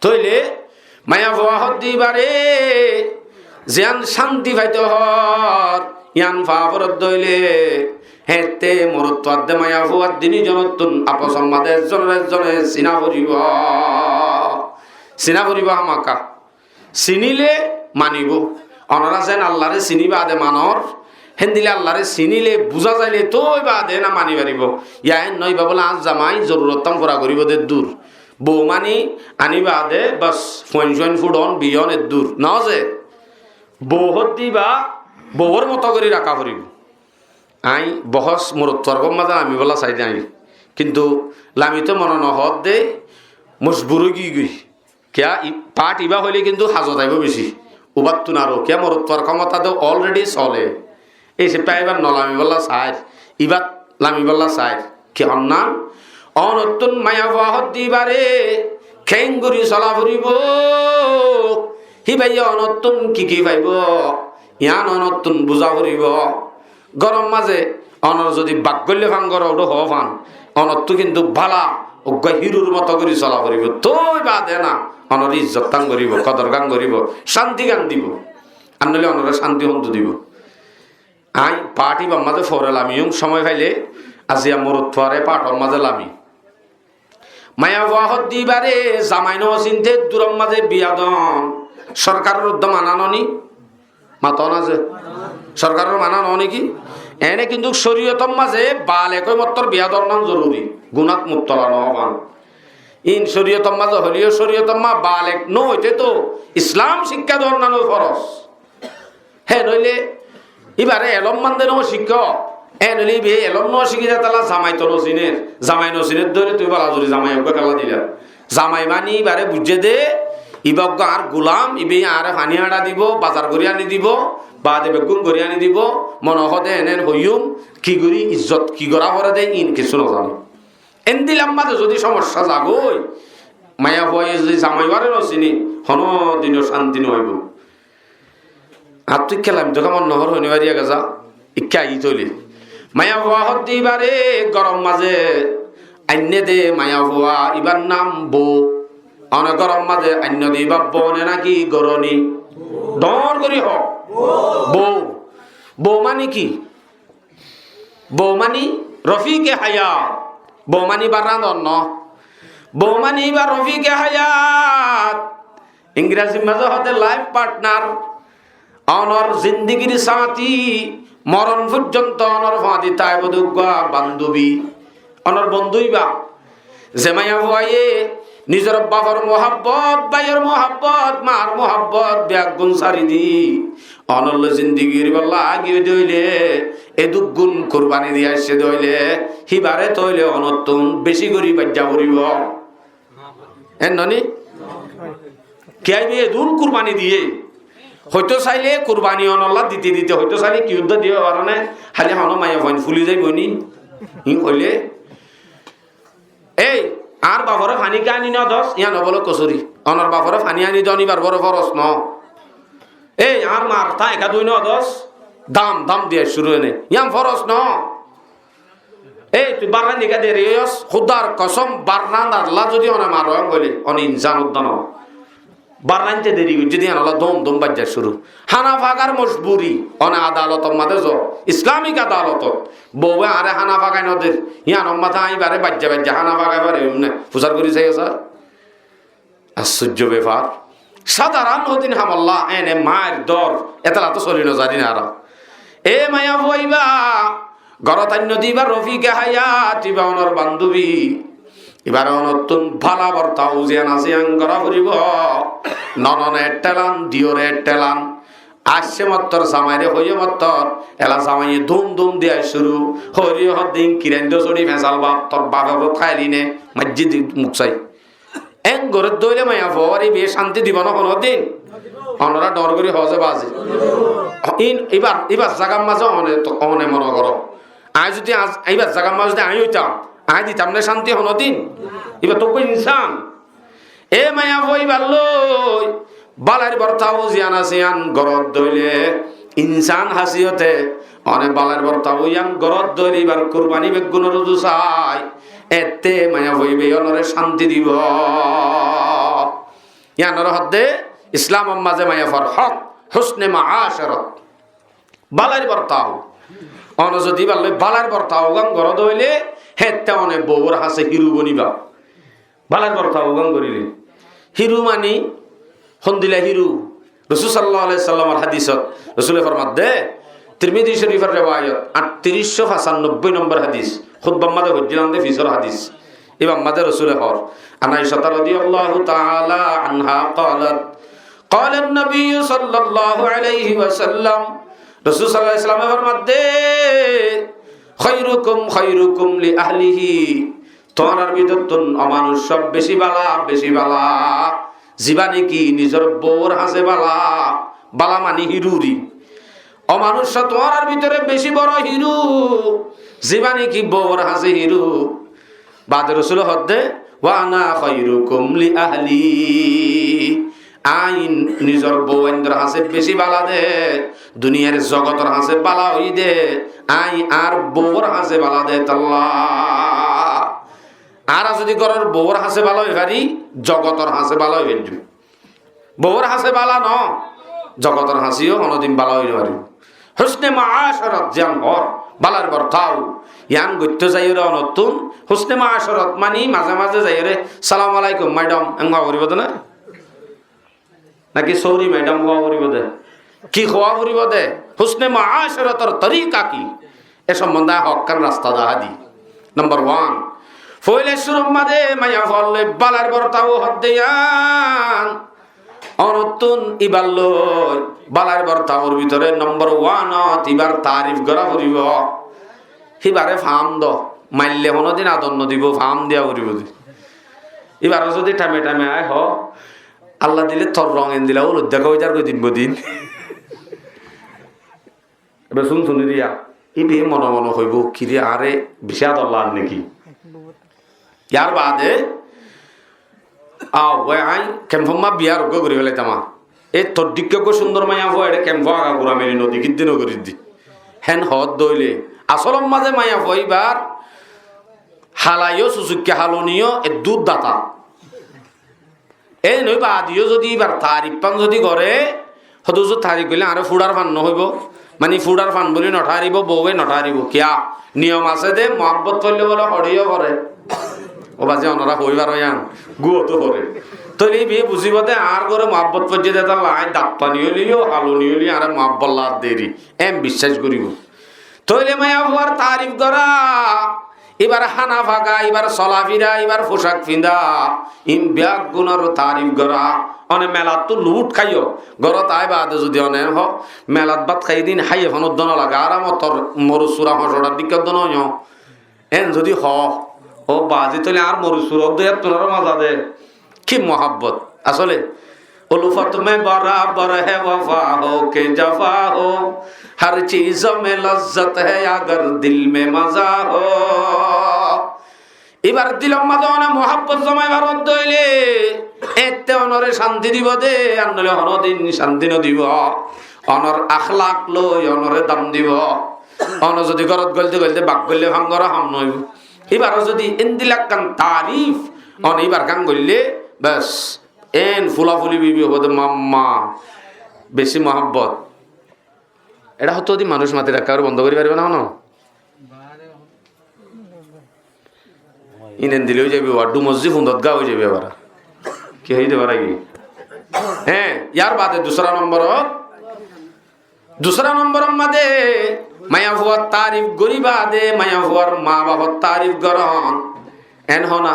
Tóile maiyafua hoddé íbare, ziyán cánti faito hoór, yían faa foredde óile, Héeñtte morotfuar de maiyafuar de, duní zonottún afosor mazé ezzonore ezzone siná foribó. Siná foribó hámaka. Siníle manibó. Onora zeén Allaré siní baade manor, héndilla Allaré siníle buzá zaile toi baade na mani faribó. Yá éen no, ibá bóle añár zamai, zorurottán fura goríbou de dur. Bou mani aní baade bas fuain suain fuçon biyon e dur. Noó ze? Bou hoddé ibá bouwor moto gorí raká foribó. Añí bohós morotfuar gór mazé lamibólla saái de añí. Kintu lamito mone nohoódde, mojbur ói giyói. Kiyá, i-, path ibá hoilé kintu hazot aibó beci. Ubáttun aró, kiyá morotfuar kómota de already sole. Ei sippá ibá nolamibólla saáir, ibá lamibólla saáir. Ki honnán? Onottún maiyafua hoddé ibáre keéngorí sola foribó. Híbaye onottún ki ki faibó, yián onottún buzá foribó. Góror mazé onor zodi bak goille fán goró, uçó hoó fán, onottú kintu bála uggúa hírur moto gorí sola foribó. Toi baade na onor izzot gán goríbou, kodor gán goríbou, cánti gán dibou. Ar noóile onoré cánti hontu dibou? Añí path ibár mazé fore lamiyum, somoi faile, aziya morotfuar e pathor mazé lami. Maiyafua hoddé ibáre zamai no sinte duror mazé biya don. Sorkaror uddá mana no ni? Mato na ze? Sorkaror mana no ni ki? Ene kintu coriyotor mazé balek ói mottor biya donnan zoruri. Gunát mubtola no óiban. In coriyotor mazé hoileyo coriyotor ma balek no óite to Islam cikká donnan foros. Hé noóile ibáre elóm mande no cikó. Hé noóile ibáre elóm no cikí de tala zamai to no siner. Zamai no siner dóri tui bala zuri zamai uggúa kella dila. Zamai mani ibáre buijjé de, ibá uggúa añár gulam, ibáye añáre faní añça dibou, bazar gorí aní dibou, baade beggún gorí aní dibou, mone hoó de enen hoiyum, ki gorí izzot ki gorá fore de, in kissú no zane. Endilla mazé zodi somosya zagói, maiyafuaye zodi zamai ibáre no sine, honó dino cánti no óibo. Añáttu ikká lamito kamot nohór hoiné bari ege za, ikká aiyí tóile. Maiyafua hoddé ibáre góror mazé ainné de maiyafua, ibár nam bou. One góror mazé ainno de ibá bou ne náki góroni? Dhoóñr gorí hoó. Bou. Bou mani ki? Bou mani rofike hayat. Bou mani ibár rañdor no. Bou mani ibár rofike hayat. Ingrazir mazé hoó de life partner. Onor zindigir sáñti, moron foijjonto onor fúañti táibo de uggúa bandobi. Onor bondú ibá. Ze maiyafuaye nizor bafor muhabbot, báiyor muhabbot, maar muhabbot beggún sári di onor loi zindigi goríbolla agiyói de óile, edúkkun kurbani di aiccé de óile, híbare tóile onottún beci gorí baijja foribó. En no ni? Kiyá ibá edún kurbani diyé? Hoitó sailé kurbani onolla dite dite hoitó sailé ki uddá diyé, ó karóne háli honó maiyafuain fuli zaiboi ni? Hín hoilé, ei, añár bafore faní kiyá aní no dos, yían ó bóle kosúri. Onor bafore faní aní don ibár uore foros no. Ei, añár maar táañ ekká dúi no dos, dam dam diya cúru ene, yían foros no. Ei, tui bát rañdite deri óiyos, Húdar kosóm, bát rañdalla zodi one maro, en hoilé one insán uddá no. Bát rañdite deri goijjé de yían olla dum dum baijja cúru. Hána fagar mojburi, one adalotor mazé zo, Islamik adalotot. Bouwe añáre hána fagai no der, yían ot mazé añí ibáre baijja baijja hána fagai fari óiyum né? Fusár gorí saiyó sa. Ascojjo befar. Sadaran hodin hamolla, ene mair dor, etala to soli no zari nara. E maiyafua ibá, górot ainno de ibá rofike hayat, ibá onor bandobi. Ibáre onottún bála bortau ziyan asé yián gorá foribó. Nonone etthelan, diyore etthelan. Aiccé mottor zamaire hoiyé mottor, ela zamaiye dum dum diya cúru. Hoóri hoddin kirain do sóri fesal baf, tor bafe bóut háili né, maijjé di muk sai. Eén goré dóile maiyafuare ibáye cánti dibó né honódin? Onorá dhoóñr gorí hoó ze bazi. Ín, íbar, íbar zagar mazé one, one mone goró. Aññí zudi añár, íbar zagar mazé zudi aññí óitam, aññí ditam né cánti honódin? Íba tó uggúa insán. E maiyafua íbar lói bálair bortau ziyán asé yían goró dóile, insán hasiyote one bálair bortau yían goró dóile íbar kurbani beggúnor uzu sai. Ette maiyafua íbaye onoré cánti dibó. Yíanoré hoó de Islamor mazé maiyafuar hók, husne maacarat. Bálair bortau. One zodi íbar loi bálar bortawgán goró de óile, hétte one bouwor hañsé híru boniba. Bálar bortawgán goríle. Híru mani hondila híru? Rosul sallallahu alaihi wasallamor hadisot Rosule formadde, Tirmidi Shorifor rewayot, añttirícco fañsanobboi nombor hadis, hutbar maze foijjílam de fisor hadis. Íbar maze Rosule hoór, عن عائشة رضي الله تعالى عنها قالت، قال النبي صلى الله عليه وسلم، Rosul sallallahu alaihi wasallame formadde, خيركم خيركم لأهله، tuáñrar bútottún omanúic sób beci bála, beci bála, zibá niki nizor bouwor hañsé bála, bála mani híru ri. Omanúic tuáñrar bútore beci boro híru, zibá niki bouwor hañsé híru. Baade Rosule hoódde, وأنا خيركم لأهلي. Añí nizor bouwaindor hañsé beci bála de, duniyair zogotor hañsé bála óiyi de, añí añár bouwor hañsé bála de tolla. Añára zodi góror bouwor hañsé bála ói fari, zogotor hañsé bála ói faijjum. Bouwor hañsé bála no, zogotor hañsé yó honodin bála ói no faribo. Husne muácarat ziyán hoór, bálar bortaw, yián goittó zaiyóre onottún, husne muácarat mani maze maze zaiyóre, "Salamu alaikum, madam," en hoó foribo de na? Naki "Sorry, madam" hoó foribo de? Ki hoó foribo de? Husne muácarator torika ki? E sombonde hokkán rasta dahá di. Nombor wan, foila cúrur maze maiyafuar loi bálar bortaw hoódde yián, onottún íbar loi bálar bortawor bútore nombor wanot íbar taarif gorá foribo. Híbare fam do, maille honodin ador no dibo, fam diya foribo de. Íbare zodi thaime thaime añí hoó, "Allah dile tor rong endila óilde, dehá ói zargoi din bodin." Ebe cún cúni diya, ibe mone mone hoibo, "Kiri, añáre beci ador lage niki?" Yar baade, a, we añí kemfor maze biya rogga gori felaitám. E tor dikká gó cúndor maiyafua, ere kemfo aga gura meli no dikí de, no gorí de. Hén hoódde óile, asolor maze maiyafua íbar hala yó susukká, haloni yó eddúr data. Éen ói baade yó zodi íbar taarif fán zodi goré, hoddúr taarif goille añáre fúçar fan no hoibo, mani fúçar fan buli no tharibo, bouwe no tharibo. Kiyá? Niyom asé de, muhábbot foille bóle hoçé yó foré. Ó bazi, onora hoi faro yián, gúa tó foré. Tóile íba buzibo de, añár góre muhábbot foijjé de, tolla añí dattani óile yó, haloni óile yó, añáre muhábbot lage deri. Éen biccác goribo. Tóile maiyafuar taarif gorá, íbar hána faka, íbar solafira, íbar focak finda, ín beggúnor taarif gorá. One melattú lut háiyo, górot aái baade zodi one hoó, melat bát hái din háiye fán uddá no lage, aram tor morot sura hoñcor dikká uddá no óiyo. Éen zodi hoó, ó bazi, tóile añár morot sura uddá yáttunaró maza de. Ki muhábbot? Asóle, الفت میں برابر ہے وفا ہو کہ جفا ہو، ہر چیز میں لذت ہے اگر دل میں مزہ ہو۔ Íbar dilor maze one muhábbot zomai faroddé óile, étte onore cánti dibo de, ar noóile honodin cánti no dibo. Onor akhlak loi onore dam dibo. One zodi górot góilte góilte bak goille fán gorá ham no óibo. Íbar zodi endilla ekkán taarif, one íbar gán goille, bes, éen fula fuli bibi hoibo de, "Mamma, beci muhábbot." Eçé hoto din manúic mati rakká, ar bondo gorí faribo na, no? Ín endilla ói zaibo, ar dú mozzi fundot gá ói zaibo abar. Ki ói zaibo abar ki? Hé, yar baade dusra nombor, dusra nombor or maze maiyafuar taarif gorí baade maiyafuar maa bafor taarif gorón. Éen hoó na,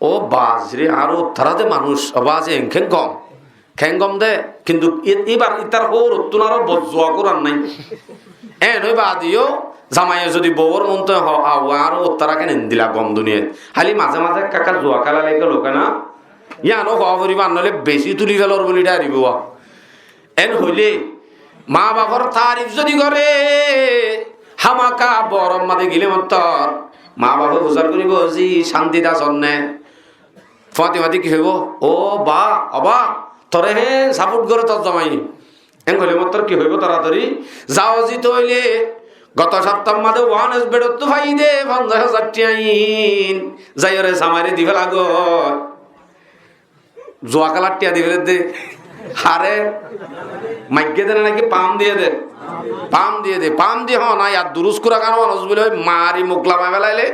"Ó bazi re, añár uttara de manúic, ó bazi, enkén gom." Keén gom de, kintu í-, íbar ítar hóorottún aró bozzua kuran nái. Éen ói baade yó, zamaiye zodi bouwor muúntu hoó, "Awa, añár uttara keén endilla gom duniyait." Háli maze maze ekka ekka zua kéla laiggé lóke na, yían ó hoó foribó, ar noóile beci tuli félor buli dháribo. Éen hoilé, maa bafor taarif zodi goré, hámaka boor or maze gile mottor, maa bafe fusár goribo, "Zi, cántit asón né?" Fúañti fúañti ki hoibo? "Ó ba, ó ba, toré héen saport goré tor zamaiye." Éen hoilé mottor ki hoibo toratori? "Zao zi tóile, goto saptar maze wan es beçottú faiyí de fonzaic házar thiañ ín, zaiyóre zamaire di féla goi." Zua kélar thiañ di féla de. Hare maigge de na naki pam diye de? Pam diye de, pam di hoó na, yar durus kura kano manus bile oi mari muk lamai felaile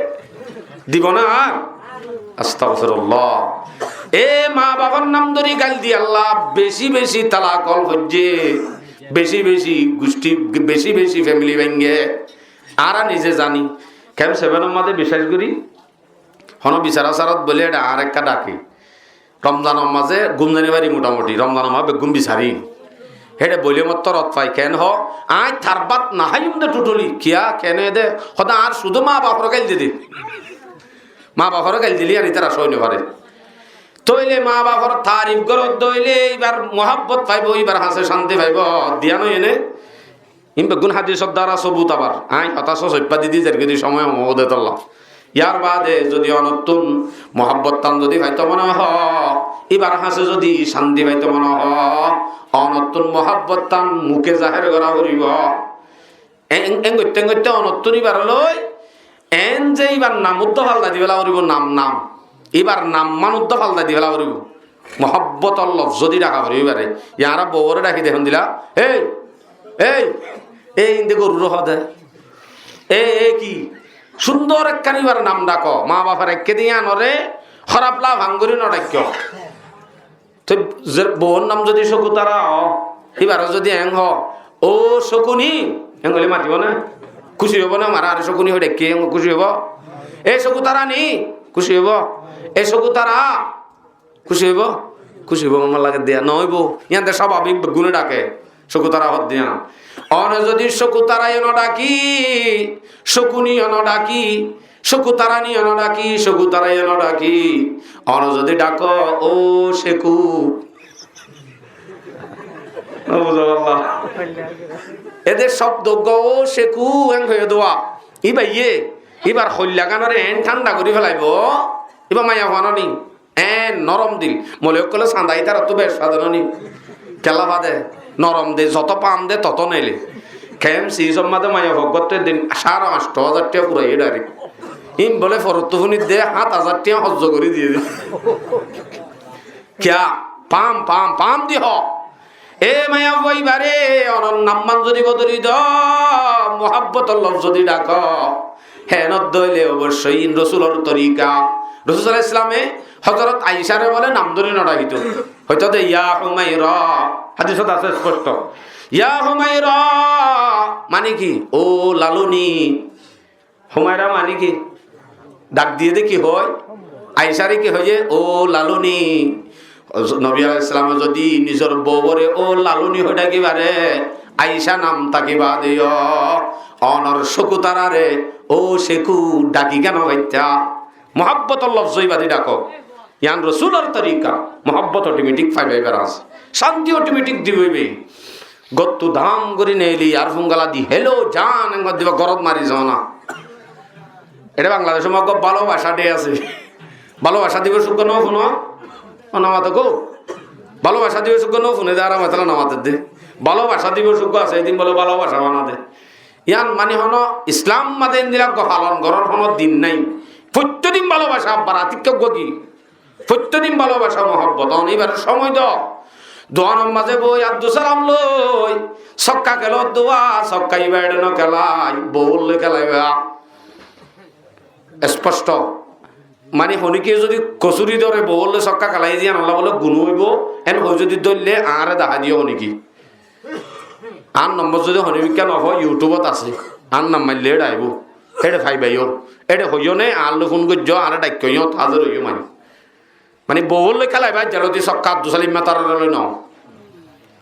dibo na ar? Astagfirullah. E ma bafor nam dóri gail di Allah beci beci talak ol foijje, beci beci gusti, beci beci family benge. Añára nize zani, kemp seven or maze biccác gori, hono bisar asarot bole ede añáre ekka dake. Romzanor maze gum zani fari motamuti, Romzanor maze beggún bisari. Héçe boile mottor ot fai, ken ho, añí tar bát no háiyum de totally. Kiya, kene de, hoda añár cúdu ma bafore gail di de. Ma bafore gail dile ar itara sói no fare. Tóile ma bafor tarif gorot dóile ibar muhabbot faibo, ibar hañse cánti faibo, diyan óiye ne? Ín beggún hádisor dara sobut abar. Añí hotá só soippá di di zergói di somoi hom óde tolla. Yar baade zodi onottún muhabbottan zodi faito mone hoó, íbar hañse zodi cánti faito mone hoó, onottún muhabbottan muke zahér gora foribo. En, en goitte, en goitte onottún íbar loi, en ze íbar nam uddá faldai di fela foribo, nam, nam. Íbar nam man uddá faldai di fela foribo. Muhabbotor lofzo di daka foribo íbare. Yar bouwore daki de hondilla, "Ei, ei, ei," inde gorure hoó de. "Ei, ei ki?" Cúndor ekkán íbar nam dako. Ma bafor ekké de yíanore hóraf laf añgori no dakko. Te ze bouwor nam zodi Cokutara hoó, íbare zodi en hoó, "Ó Cokuni," en hoile matibo né? Kúci óibo né? Mara are Cokuni hoi dakke en kúci óibo? "E Cokutara ni?" Kúci óibo? "E Cokutara?" Kúci óibo? Kúci óibo, mane lage de ya no óibo. Yían de sábabik beggúne dake. Cokutara hoó de yían. One zodi Cokutara yo no daki, Cokuni yo no daki, Cokutara ni yo no daki, Cokutara yo no daki, one zodi dako, "Ó Ceku." No buza falla. Ede cobdo uggwá, "Ó Ceku," en hoiye de, íbaye, íbar hoilla ganore en thánda gori felaibo, íba maiyafuwa no ni? En norom dil. Moloi ókkole sanda ítarattú bec fade no ni? Kiyólla fade? Norom de, zoto pam de, toto neile. K M C sor maze maiyafuwa uggwáttu ek din sáre añctho házar tiya furaiye direct. Ín bole forottú fúnidde háñt házar tiya hozzo gori diye de. Kiya? Pam, pam, pam di hoó. E maiyafuwa, íbare onor nam man zodi bodoli do, muhabbotor lofzo di dako, hénot dóile oboccoi ín Rosulor torika. Rosul sallallahu alaihi wasallame Hozorot Aishare bole nam dóri no dakito. Hoito de, "Ya Humaira." Hádisot asé sposto. "Ya Humaira," mane ki? "Ó laluni." Humaira mane ki? Dak diye de ki hoó? Aishare ki hoiye? "Ó laluni." Nobi alaihissalame zodi nizor bouwore "Ó laluni" hoi daki fare, Aisha nam táki bade yo onor Cekutarare "Ó Ceku" daki kiyá no faitta? Muhabbotor lofzo íba di dako. Yían Rosulor torika. Muhabbot otometik faiba íbar hañse. Cánti otometik dibo íbaye. Góttu dam gori neeli, ar fungala di, "Hello jan," en gori diba, górot mari zona. Ede Bangladecor maze bálobacá de asé. Bálobacá dibo cúgga no fúno? Ó no mato gó. Bálobacá dibo cúgga no fúne de, ar añára no mate de. Bálobacá dibo cúgga asé, edin bole bálobacá bana de. Yían mani hono Islam maze endilla gofalon goron hono din nai. Fottí din bálobacá, abbar atikka gua ki? Fottí din bálobacá, muhabbot. Íbare somoi do. Duanor maze boi Abdus Salam loi sokka kelor dua, sokka íba ede no kelai, bouwor loi kelaiba. Sposto. Mani honikiye zodi kosuri dóre, bouwor loi sokka kelai de yían olla bole guna óibo, en hoi zodi dóille añáre dahái diyo honiki. Añár nombor zodi hone bikká no fo, YouTube ot asé. Añár nam maille ede aibo. Ede faiba yo. Ede hoiyo ne, añár loi fún goijjo, añáre daikko, yót házir óiyo mani. Mani bouwor loi kelaiba, jalo di sokka Abdus Salim matarore loi no.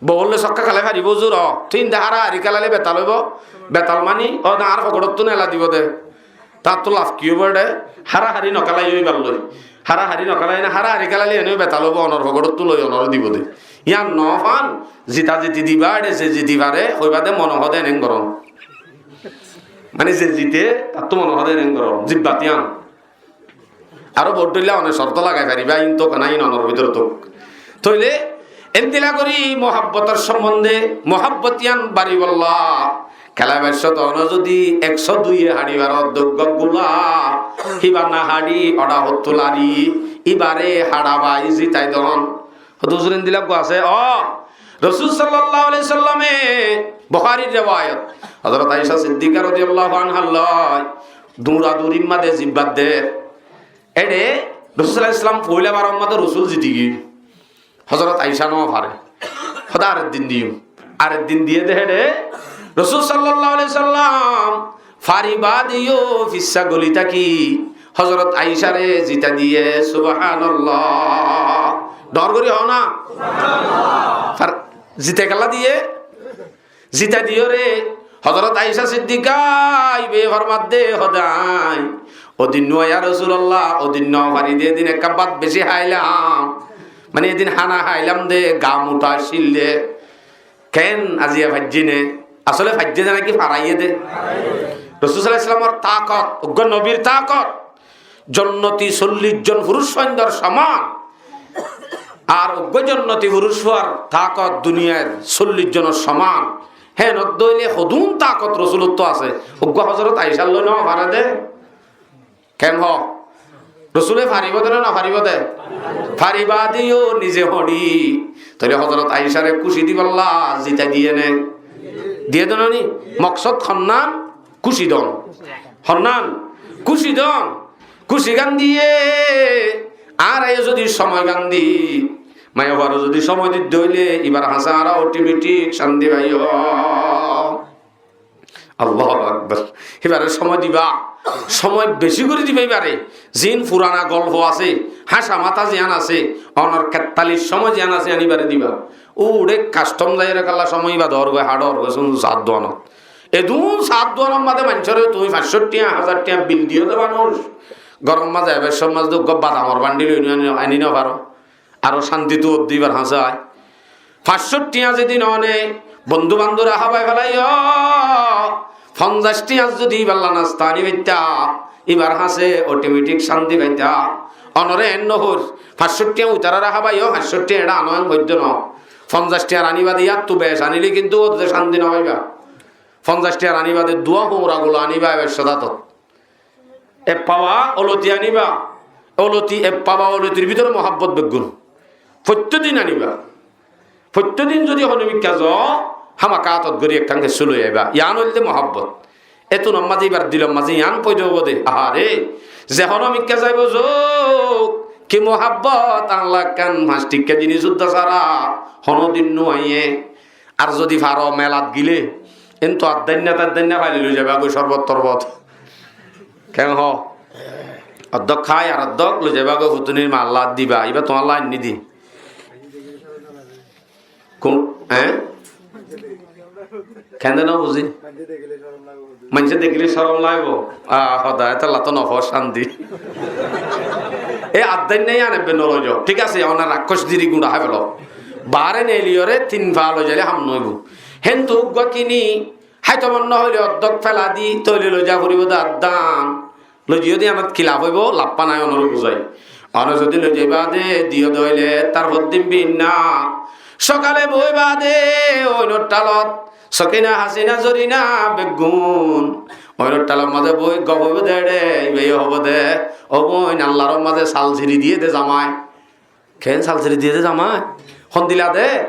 Bouwor loi sokka kelai faribo huzur, ó. Tin de hára hári kelaile betal óibo. Betal mani, ó de añár fokotottú nela dibo de. Tattú laf ki óibo ede? Hára hári no kelai óibar loi. Hára hári no kelai na, hára hári kelaile ene betal óibo, onor fokotottú loi onore dibo de. Yían no fan, zita ziti diba, ede ze ziti fare, hoiba de mone hoó de enen goron. Mani ze zite, tattú mone hoó de enen goron. Zibbat yían. Aró bout dhoilla one corto lagai fariba, ín tók na, ín onor bútore tók. Tóile endilla gorí muhabbotor sombonde, muhabbot yían baribolla, kelaibar cót one zodi ekcó duiye haçi faro, de uggwá gula, híba no haçi, oda hottú lari, íbare haça bai zitai don. Hoto huzur endilla uggwá asé, ó, Rosul sallallahu alaihi wasallame, Bukhárir rewayot, Hozorot Aisha Siddika rodiyallahu anhar loi duñraduñrir maze zibbat der. Ére Rosul sallallahu alaihi wasallam foila baror maze Rosul ziti giyé. Hozorot Aisha no fare. Hoda areddin diyum. Areddin diye de ére Rosul sallallahu alaihi wasallam fari baade yó fissa goli táki Hozorot Aishare zita diye, subhanallah. Dor gori hoó na? Far-, zita kella diye? Zita diyoré, Hozorot Aisha Siddika ibe format de, hodai, odin nuwa ya Rosulallah, odin no fari de, edin ekka bát beci hailam. Mane edin hana hailam de, ga muta accíl de. Ken aziya faijje ne? Asole faijje de naki faraiyé de? Rosul sallallahu alaihi wasallamor takot, uggwá nobir takot. Jonnoti sollic zon furuc fuaindor soman. Ar uggwá jonnoti furuc fuar takot duniyair sollic zonor soman. Hénot dóile hodún takot Rosulottú asé. Uggwá Hozorot Aishar loi no fare de. Ken hoó? Rosule faribó de na no faribó de? Fari baade yó nize hoçi. Tóile Hozorot Aishare kúci dibálla zita diye ne? Diye de no ni? Moksod honnan? Kúci don. Honnan? Kúci don. Kúci gán diye, añára yó zodi somoi gán di, maiyafuare zodi somoi di dóile, ibar hañsé añára otometik cánti faiyum. Allahu Akbar. Ibare somoi diba, somoi beci gori diba ibare. Zin furana golfo asé, háñsa mata ziyan asé, onor kettalic somoi ziyan asé, iyan ibare diba. Uçe kastom zaiyóre kalla somoi iba dór goi, haçór goi, sun saat duanot. Edún saat duanor maze maincóre tuñí fañs cót tiañ, házar tiañ bil diyó de manúic. Góror maze ebar somoi maze uggwá badamor bandil ói aní, aní no faro. Aró cánti tu ódde ibar hañsé. Fañs cót tiañ zodi no ane, bondú bandúre hábai félaiyo. Fonzaic tiañ zodi ibálla nasta aní faitta, ibar hañsé otometik cánti faita. Onore en no hoóir, fañs cót tiañ utarare hábaiyo, fañs cót tiañ eçe ano en hoidde no. Fonzaic tiañ aní bade yáttu bec aníle kintu ódde cánti no faiba. Fonzaic tiañ aní bade duwa houra gula aníba ebar sodatot. Eppawa oloti aníba. Oloti, eppawa olotir bútore muhábbot beggún. Foittó din aníba. Foittó din zodi hono mikká zo, hámaka átot gori ekkán kessú loi aiba. Yián óilde muhábbot. Etun ammaze ibar dilor maze yián foida óibo de. Ahare, ze hono mikká zaibo zouk, ki muhábbot, añálla ekkán fañs tikka zinis udda sára hono din no aiyé. Ar zodi faro melat gile, entu addainna taddainna faili loi zaiba goi, corbot torbot. Ken hoó? Oddok hái ar oddok loi zaiba goi, futunir ma Allah diba, iba tuáñlla ainní di. Kun, eh? Kende no buzi? Maincé dekile corom laibo. Ah, hoda, etolla to no hoó cánti. E addainna yián ebbe no loi zo. Thík asé, ona rakkoc diri guñça hái felo. Baáre neiliyore tin fa loi zaile ham no óibo. Héntu uggwá kini, háito mon no hoile oddok fela di, tóile loi za foribo de addan. Loi ziyó de yiánot ki laf óibo, laf nai, onore buzai. One zodi loi zaiba de, diyó de óile, tar foddin binna. Sokale boiba de, oinor thalot. Sokina, Hasina, Zorina, beggún. Oinor thalor maze boi gop óibo de eçe, iba yó hobo de. Ó boin, Allar maze sal siri diye de zamai. Ken sal siri diye de zamai? Hondilla de?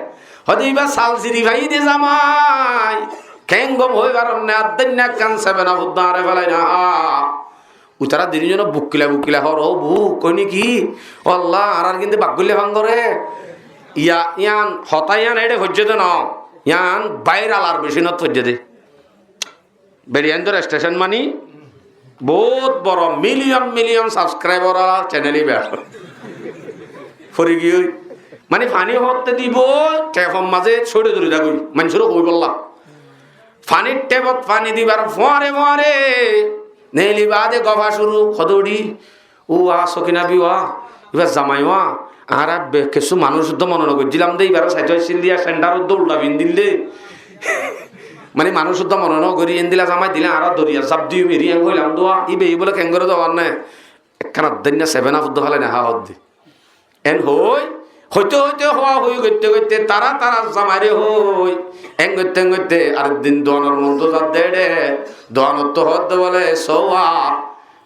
Hoide iba sal siri faiye de zamai. Ken gom hoi faron ne, addainna ekkán seven up udda añáre felai na há. Utara dini zone bukkila bukkila hor, ó buk, koi niki? Ó Allah, añárar kintu bak goille fangore. Iya, yián, hotá yián eçe foijje de no. Yián viral ar mecinot foijje de. Beriyandur station mani bout boro, million million subscriber wala channel iba. Fori giyói. Mani fani hotte dibo, tepor maze sóre dóri dagoi, maincóre hoibolla. Fanir tepot fani dibar fuare fuare, neili bade gofa curu, hodori, Ó wa, Sokina bi wa, ibar zamai wa, añára be-, kessú manúic uddá mone no goijjílam de, ibaré saito aiccí de, sendar uddá ulda findíl de. Mane manúic uddá mone no gorí, endilla zamai dile añára doriya zap diyum, eri en hoilam de wa, ibe ibole kengori de wa ne. Ekkán addainna seven up uddá félai ne há hodde. En hoi, hoite hoite hoa hoi goitte goitte tara tara zamaire hoi, en goitte en goitte areddin doanor monto zadde ede, doanottú hodde bole, "Sowa,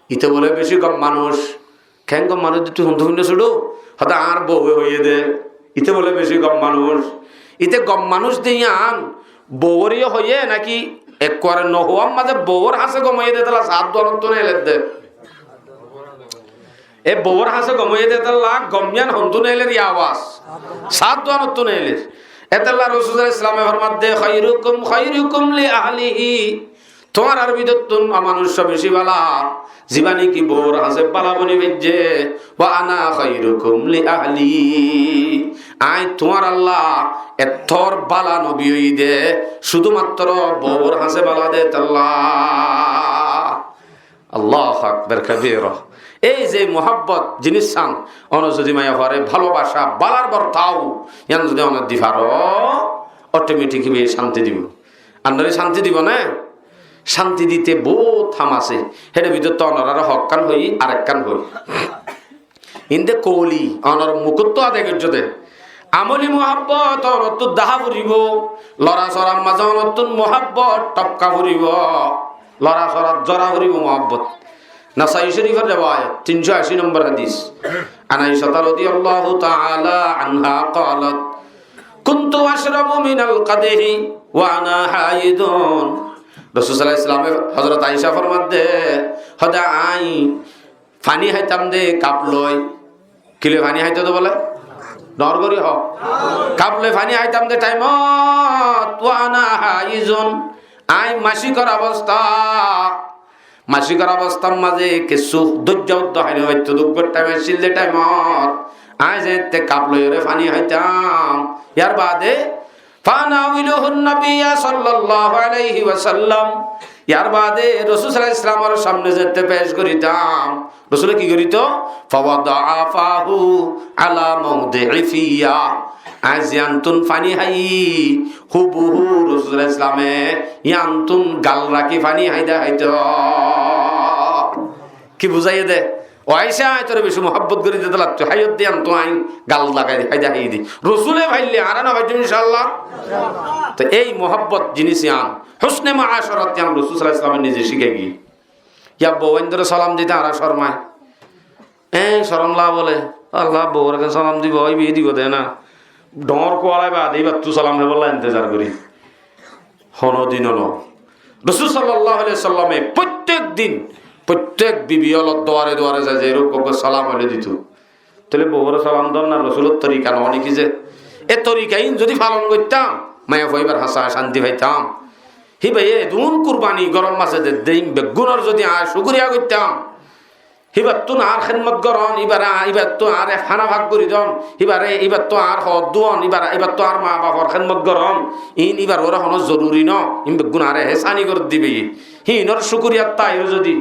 ite bole beci gom manúic." Ken gom manúic de tui hontu fuinno sudu? Hode añár bouwe hoiye de, ite bole beci gom manúic. Íte gom manúic de yían bouwóre yó hoiyé náki ekkuare nohouwár mazé bouwór hañsé gom óiye de tálla saát duanottún eler de. E bouwór hañsé gom óiye de tálla gom yían hontún eler yá awas? Saát duanottún eler. Etálla Rosúl sallallahu alaihi wasallame formadde, "Khairukum khairukum li ahlihi." Tuáñrar bútottún amanúic beci bála zibá náki bouwór hañsé bála boni faijje. "Wa ana khairukum li ahli." Aññí tuáñralla ettór bála nobi óiyi de, cúdumattoro bouwór hañsé bála de tálla. Allahu akbar kabira. Ei ze muhábbot jiníssán, one zodi maiyafuare bálobacá, bálar bortau, yían zodi one di faro, otometik íba cánti dibo. Añáre cánti dibo né? Cánti dite bout ham asé. Héçe bútottu onoráre hokkán hoiyí, arekkán hoiyí. Inde kouli, onor mukóttu adai goijjó de. Amoli muhábbot onottú dahá foribó, lora sorar mazé onottún muhábbot thopka foribó, lora sorat zora foribó muhábbot. Nasai Córifor rewayot, tin cót ací nombor hádis. An Aishata radiyallahu ta'ala anha qalat, "Kuntu ashrabu minal qadhi wa ana haidun." Rosúl sallallahu alaihi wasallame Hozrot Aisha formadde, hóde aññí faní háitam de kap loi. Ki loi faní háito de bóle? Dor gorí hoó. Kap loi faní háitam de thaimot, wa ana haizun, aññí macíkor obosta. Macíkor obostar mazé kessú dóijja uddá hái no faitto de, uggwá thaim accíl de thaimot aññí zeéñtte kap loiyóre faní háitam. Yar baade, "Fa unawiluhun nabiyya sallallahu alaihi wasallam." Yar baade Rosúl sallallahu alaihi wasallamor samne zeéñtte pec gorítam, Rosúle ki goríto? "Fa wada'a fahu ala mawdi'i fiyya." Aññí ziyántun faní háiyi, húbuhú Rosúl sallallahu alaihi wasallame yíantun gal rakí faní háida háito. Ki buzáiye de? "O Aisha, aññí toré beci muhábbot gorí de tálla tui háiyot de yíantun aññí gal lagai háida háiyi de." Rosúle faille añára no faijjum incállah? Te ei muhábbot jinís yían, husne muácarat yían Rosúl sallallahu alaihi wasallame nize cíkai giyé. Yá bou aindóre salam dite añára cormai. Eñ, corom lage bóle, Allah, bouwóre ken salam dibo, íba dibo de na. Dhoóñr kuwalai baade íbattú salam faibolla intezar gorí. Honódino no. Rosúl sallallahu alaihi wasallame fottek din, fottek bibi ólor duare duare zai zai erókkom gorí salam óile dito. Tóile bouwóre salam don na Rosúlor torika no né ki ze? E torika ín zodi falon goittám, maiyafua íbar hañsé cánti faitam. Híbaye edún kurbani gorom mazé dedde ín beggúnor zodi aññí cúkuriya goittám, híbattún añár hédmot goron, íbare añ-, íbattún añáre hána fak gorí don, híbare, íbattún añár hoód duon, íbare, íbattún añár maa bafor hédmot goron, ín íbar uore honó zoruri no, ín beggún añáre ehsáni gorí dibe. Híinor cúkuriyattú aiyóre zodi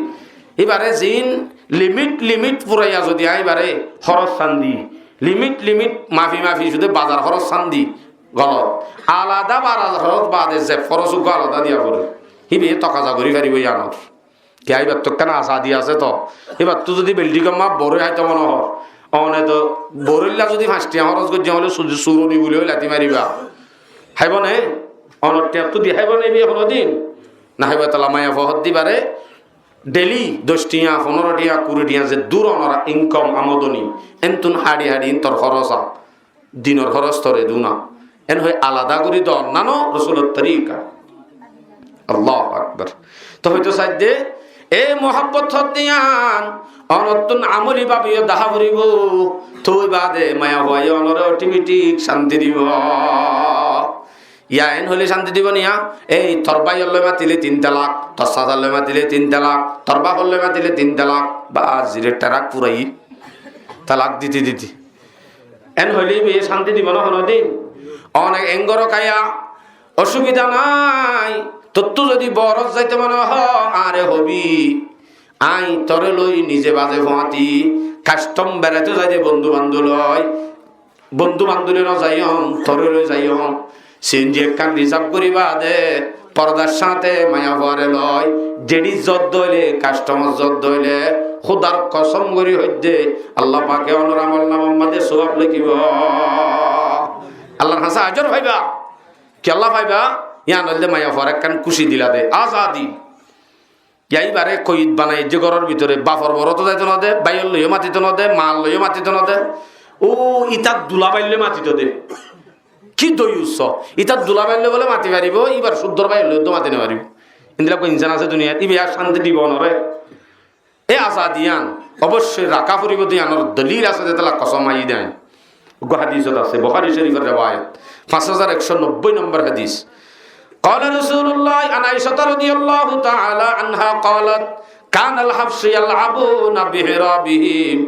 íbare ziín limit, limit furaiya zodi aññí íbare hóros sán di, limit, limit mafi, mafi cúde bazar hóros sán di, golot. Alada bazar hóros baade zeb hóros uggúa alada diya foribó. Híbaye tokaza gorí faribó yíanor. Kiyá íbattú ekkán asadi asé to. Íbattú zodi beldingor mazé borói háito mone hoór, one to boróilla zodi fañs tiañ hóros goijjé óile sudi suroni buli ói lati mariba. Háibo né? Onor tiañttú di háibo né íbaye honódin? No háibo. Etolla maiyafua hoódde íbare deli doc tiañ, fonóro tiañ, kuri tiañ zeddúr onor inkom, amodoni, entún haçi haçi intor hóros a. Dinor hóros toré duna. En hoi alada gorí don nano Rosúlor torika. Allahu Akbar. Te hoito saidde, e muhábbot hoddé yían, onottún amoli bábe yó dahá foribó, toi baade maiyafuaye onore otometik cánti dibo. Yá en hoilé cánti dibo niya, ei tor báiyor loi matile tin talak, tor sasar loi matile tin talak, tor báfor loi matile tin talak, bas, zire tarak furaiyé, talak dite dite. En hoilé íbaye cánti dibo né honódin? One en górot táiya, osubida nái. Tottú zodi boórot zaito mone hoó, añáre hobi. Aññí toré loi nize baze fuañti, kastom beraito zaide bondú bandú loi. Bondú bandú loi no zaiyum, toré loi zaiyum. Sinji ekkán rizab gorí baade, fordar sáñte maiyafuare loi, zeçé zot dóile, kastomot zot dóile, Hódar kosom gorí hoiddé, Allah pake onor amolnamar maze suwab lekibo. Allahr hañsé ajor faiba. Kiyólla faiba? Yián óilde maiyafuar ekkán kúci dila de, azadi. Yá ibare koid banai ze góror bútore, bafor boroto zaito no de, báiyor loiyo matito no de, maar loiyo matito no de, ó itar dulabáir loi matito de. Ki doyus? Ítar dulabáille bóle mati faribó, íbar cúddor báille dó mati no faribó. Endilla uggwá insán asé duniyat, íba ar cánti dibó onoré. E azadi yían oboicco raká foribó de yíanor dolil asé de, tolla kosom aiyé de. Uggwá hadisot asé, Buhári Córifor rewayat, fañs házar ekcó nobbói nombor hadis. قال رسول الله، عن عائشة رضي الله تعالى عنها قالت، كان الحبش يلعبون بحرابهم.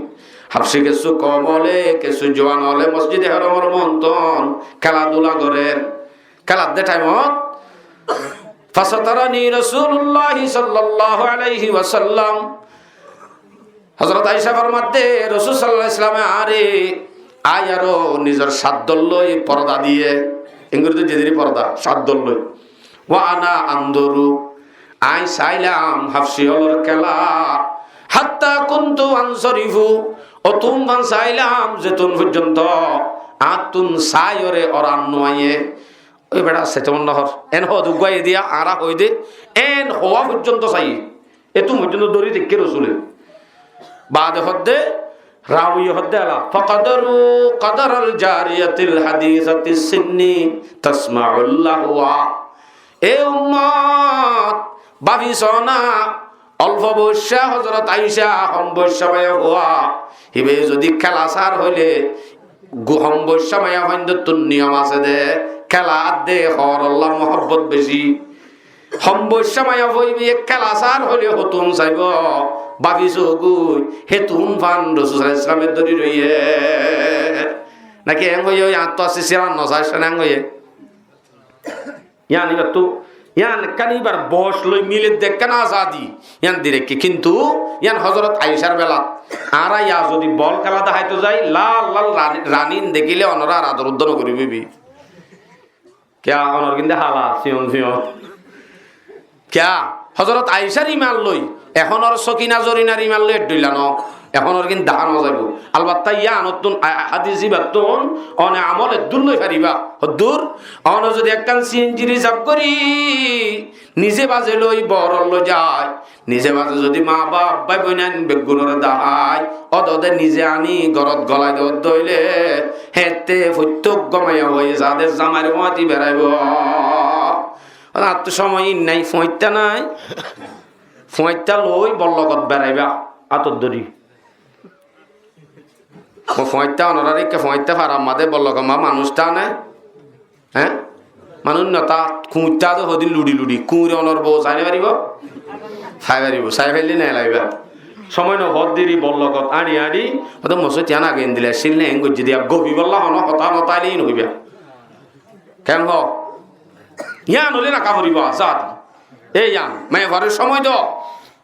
Habci kessú koum ókkole, kessú juwan ókkole Mosjide Horomor muúntu kéla dula gorér. Kéla de thaimot, فسترني رسول الله صلى الله عليه وسلم. Hozorot Aisha format de, Rosul sallallahu alaihi wasallame añáre, añáre aró nizor cáddor loi porda diyé. Engori to zediri porda, cáddor loi. وأنا أنظر, añí sailam Habci ókkolor kéla. حتى كنت أنصرف, ótun fán sailam, zetun foijjonto añáttun saiyóre óra no aiyé. Ói beça, saito mon no hór. En hoó de uggwá edi añára hoói de, en hoó foijjonto saiyé. Etun foijjonto dóri táikke Rosule. Baade hoó de, rawiye hoó de ela, فقدروا قدر الجارية الحديثة السن تسمع اللهو. E ummot, báfi só na, olfo boiccá Hozorot Aisha, hom boiccá maiyafua, íba zodi kéla sár óile, gu-, hom boiccá maiyafuaindóttu niyom asé de, kéla adde hórolla muhábbot beci. Hom boiccá maiyafua íba kéla sár óile hotún saibó, báfi só goi, hétun fán Rosul sallallahu alaihi wasallame dóri roiyé. Náki en hoiyé, añáttu asé siran no sai, sóna en hoiyé. Yían íbattú, yían ekkán íbar boc loi mile de ekkán azadi, yían di raikké. Kintu yían Hozorot Aishar belat. Añára yá zodi bol kéla deháito zai, lal lal rani, ranin dekíle onorá ar ador uddá no goribó íba. Kiyá onor ginde hala, siyon siyon. Kiyá? Hozorot Aishar iman loi, ehónor Sokina Zorinar iman loi ek dhoilla no. Ehónor gin dahá no zaibo. Albatta yíanottún, a-, a-, hadis íbattún one amol eddur loi fariba. Hoddur? One zodi ekkán C N G reserve gori, nize baze loi, bor loi zai, nize baze zodi ma baf, bái boinain beggunore dahái, ode ode nize ani gorot golai de ódde óile, hétte foittó uggwá maiyafua zade zamair fúañti beraibo. Ar to somoi nai, fuañitta nai. Fuañitta loi bollokot beraiba, átot dóri. Ó fuañitta, onorár ikká fuañitta farar maze bollokot ma manúic tane? Hé? Manúic no tá, kuñitta de hodin luçi luçi, kuñire onor bou sai no faribo? Sai faribo, sai faille no elaiba. Somoi no hoódde ri bollokot añçi añçi, óde mosóit yián age endilla accíl né, en goijjé de, gofibolla hono hotá no táile ín hoiba. Ken hoó? Yián óile raká foribo, azad. E yián, maiyafuar somoi do,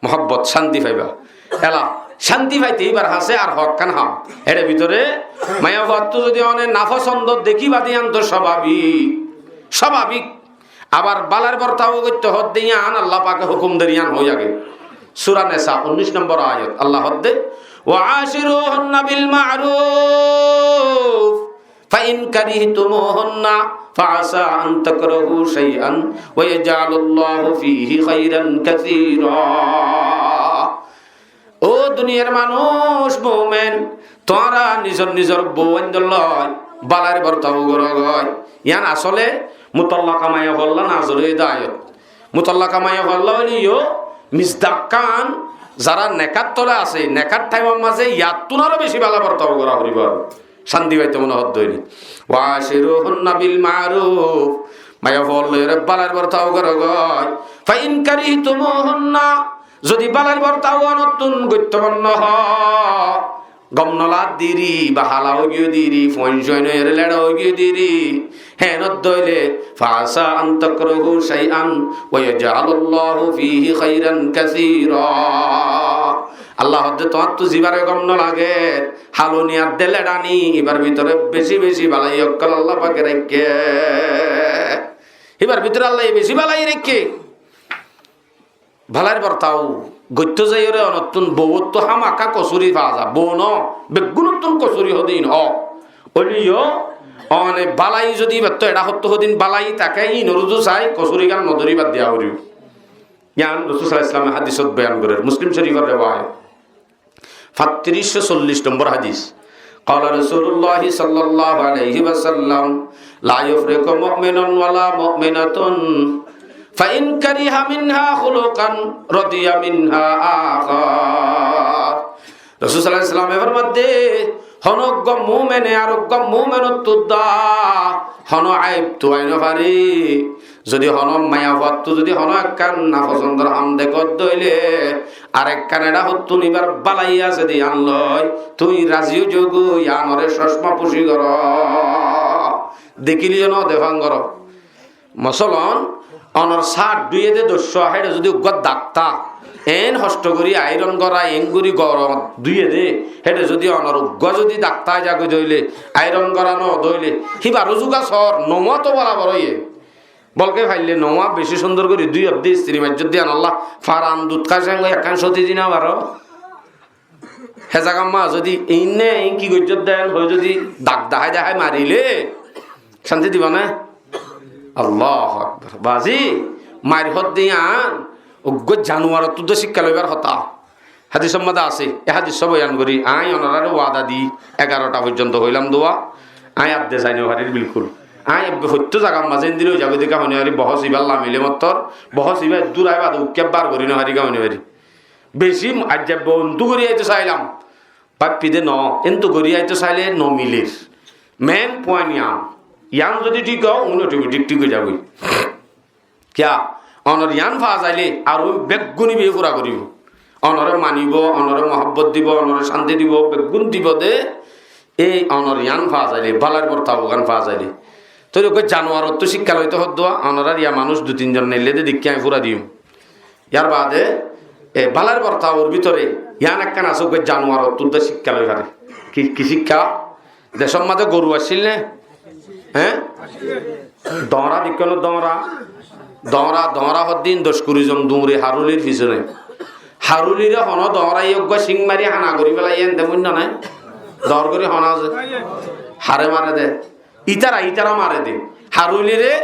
muhábbot, cánti faiba. Ela, cánti faite íbar hañsé ar hokkán ham. Ere bútore, maiyafuattú zodi one nafosond dekí bade yián to swababik. Swababik. Abar bálair bortau goitto hoódde yián Allah pake hukum der yián hoói age. Sura Nesa, unnic nombor ayat. Allah hoódde, وعاشروهن بالمعروف فإن كرهتموهن فعسى أن تكرهوا شيئا ويجعل الله فيه خيرا كثيرا. Ó duniyar manúic, mumen, tuáñra nizor nizor bou aindór loi bálair bortau goró goi. Yián asóle mutallaka maiyafualla nazil óiye de ayat. Mutallaka maiyafualla óile yó misdakkán, zará nekár tole asé, nekár thaimor mazé yiáttún aró beci bála bortau gorá foribo. Cánti faito mone hoódde óile. وعاشروهن بالمعروف. Maiyafuallói re bálair bortau goró goi. فإن كرهتموهن. Zodi bálair bortau onottún goitto mon no hoó, gom no lagedde ri, ba hala ói giyé de ri, fuain suain ói ere leça ói giyé de ri, héen ódde óile, فعسى أن تكرهوا شيئا ويجعل الله فيه خيرا كثيرا. Allah hoódde tuáñttu zibáre gom no lager, haloni ar de leçani, ibar bútore beci beci bálai ókkol Allah pake raikké. Ibar bútore Allah ye beci bálai raikké. Bálair bortau goitto zaiyóre onottún bouwottu hámaká kosúri faa za, bou no, beggúnottún kosúri hodin ó. Óile yó, one bálai zodi ibattú eçá hottó hodin bálai táke, ín oró dú sai, kosúri gán no dóri bad diya foribo. Yián Rosul sallallahu alaihi wasallame hadisot boyan gorer, Muslim Córifor rewayat. Fañtiríc cót sollic nombor hadis. قال رسول الله صلى الله عليه وسلم، لا يفرق مؤمن ولا مؤمنة فإن كره منها خلقا رضي منها آخر. Rosul sallallahu alaihi wasallam e formadde, hono uggwá mumene ar uggwá mumenottu dá hono aib tuwai no fari. Zodi hono maiyafuattú zodi hono ekkán nafosondor ham dekódde óile, ar ekkán eçé hottún ibar balai asé de yián loi tui razi ói zogói, yiánore cocma fuci goró. Dekíleyó no defán goró. Mosolon, onor sart dúiye de doccúa, héçe zodi uggwá dakta, eén hoctho gorí airon gorá, eén gorí gorot dúiye de, héçe zodi onor uggwá zodi dakta zagói de óile, airon gorá no de óile, híbar ó zuga sor, nouwa to borabor óiye. Bolke faille nouwa beci cúndor gorí dúiye de, istiri maijjó de yián olla, faran dut há ceng ói ekkán cóti di no faro. Hé zagar mazé zodi inne in ki goijjó de hoi zodi dak dahái dahái marile, cánti dibo né? Allahu Akbar. Bazi, mair hoó de yián uggwá januarottú de cíkka loibar hotá. Hádisor mazé asé, e hádis boyan gorí, añí onoráre wada di, egarota foijjonto hoilam de, añí ar de zai no farir bilkul. Añí ebbe fottí zagar mazé endilla ói zagói de ki hoine fari, bohós ibá lamile mottor, bohós ibá eddur aibade ukkíya bar gorí no fari ki hoine fari. Beci aijja bondu gorí aito sailam. Báffi de no, entu gorí aito saile no miler. Main point yián. Yián zodi thík ó, un automatic thík ói zagói. Kiyá? Onor yián fa zaile, ar un beggúni befura goribo. Onore manibo, onore mohobbot dibo, onore cánti dibo, beggún dibo de. Ei onor yián fa zaile, bálar bortawgán fa zaile. Tóile uggwá januarottú cíkka loito hoó de, onorár yián manúic dui tin zon neille de dekí añí fura diyum. Yar bade, e, bálar bortawor bútore yián ekkán asé, uggwá januarottú de cíkka loi fare. Ki, ki cíkka? Decór mazé goru accíl né? Hé? Doóñra dekkó né, doóñra? Doóñra, doóñra hoddin doc kuri zon duñre harulir fisone. Harulire hono doóñraye uggwá cíñ mari hána gorí félaiye, ende muinno né? Doóñr gorí hono asé. Hare mare de. Ítara, ítara mare de. Harulire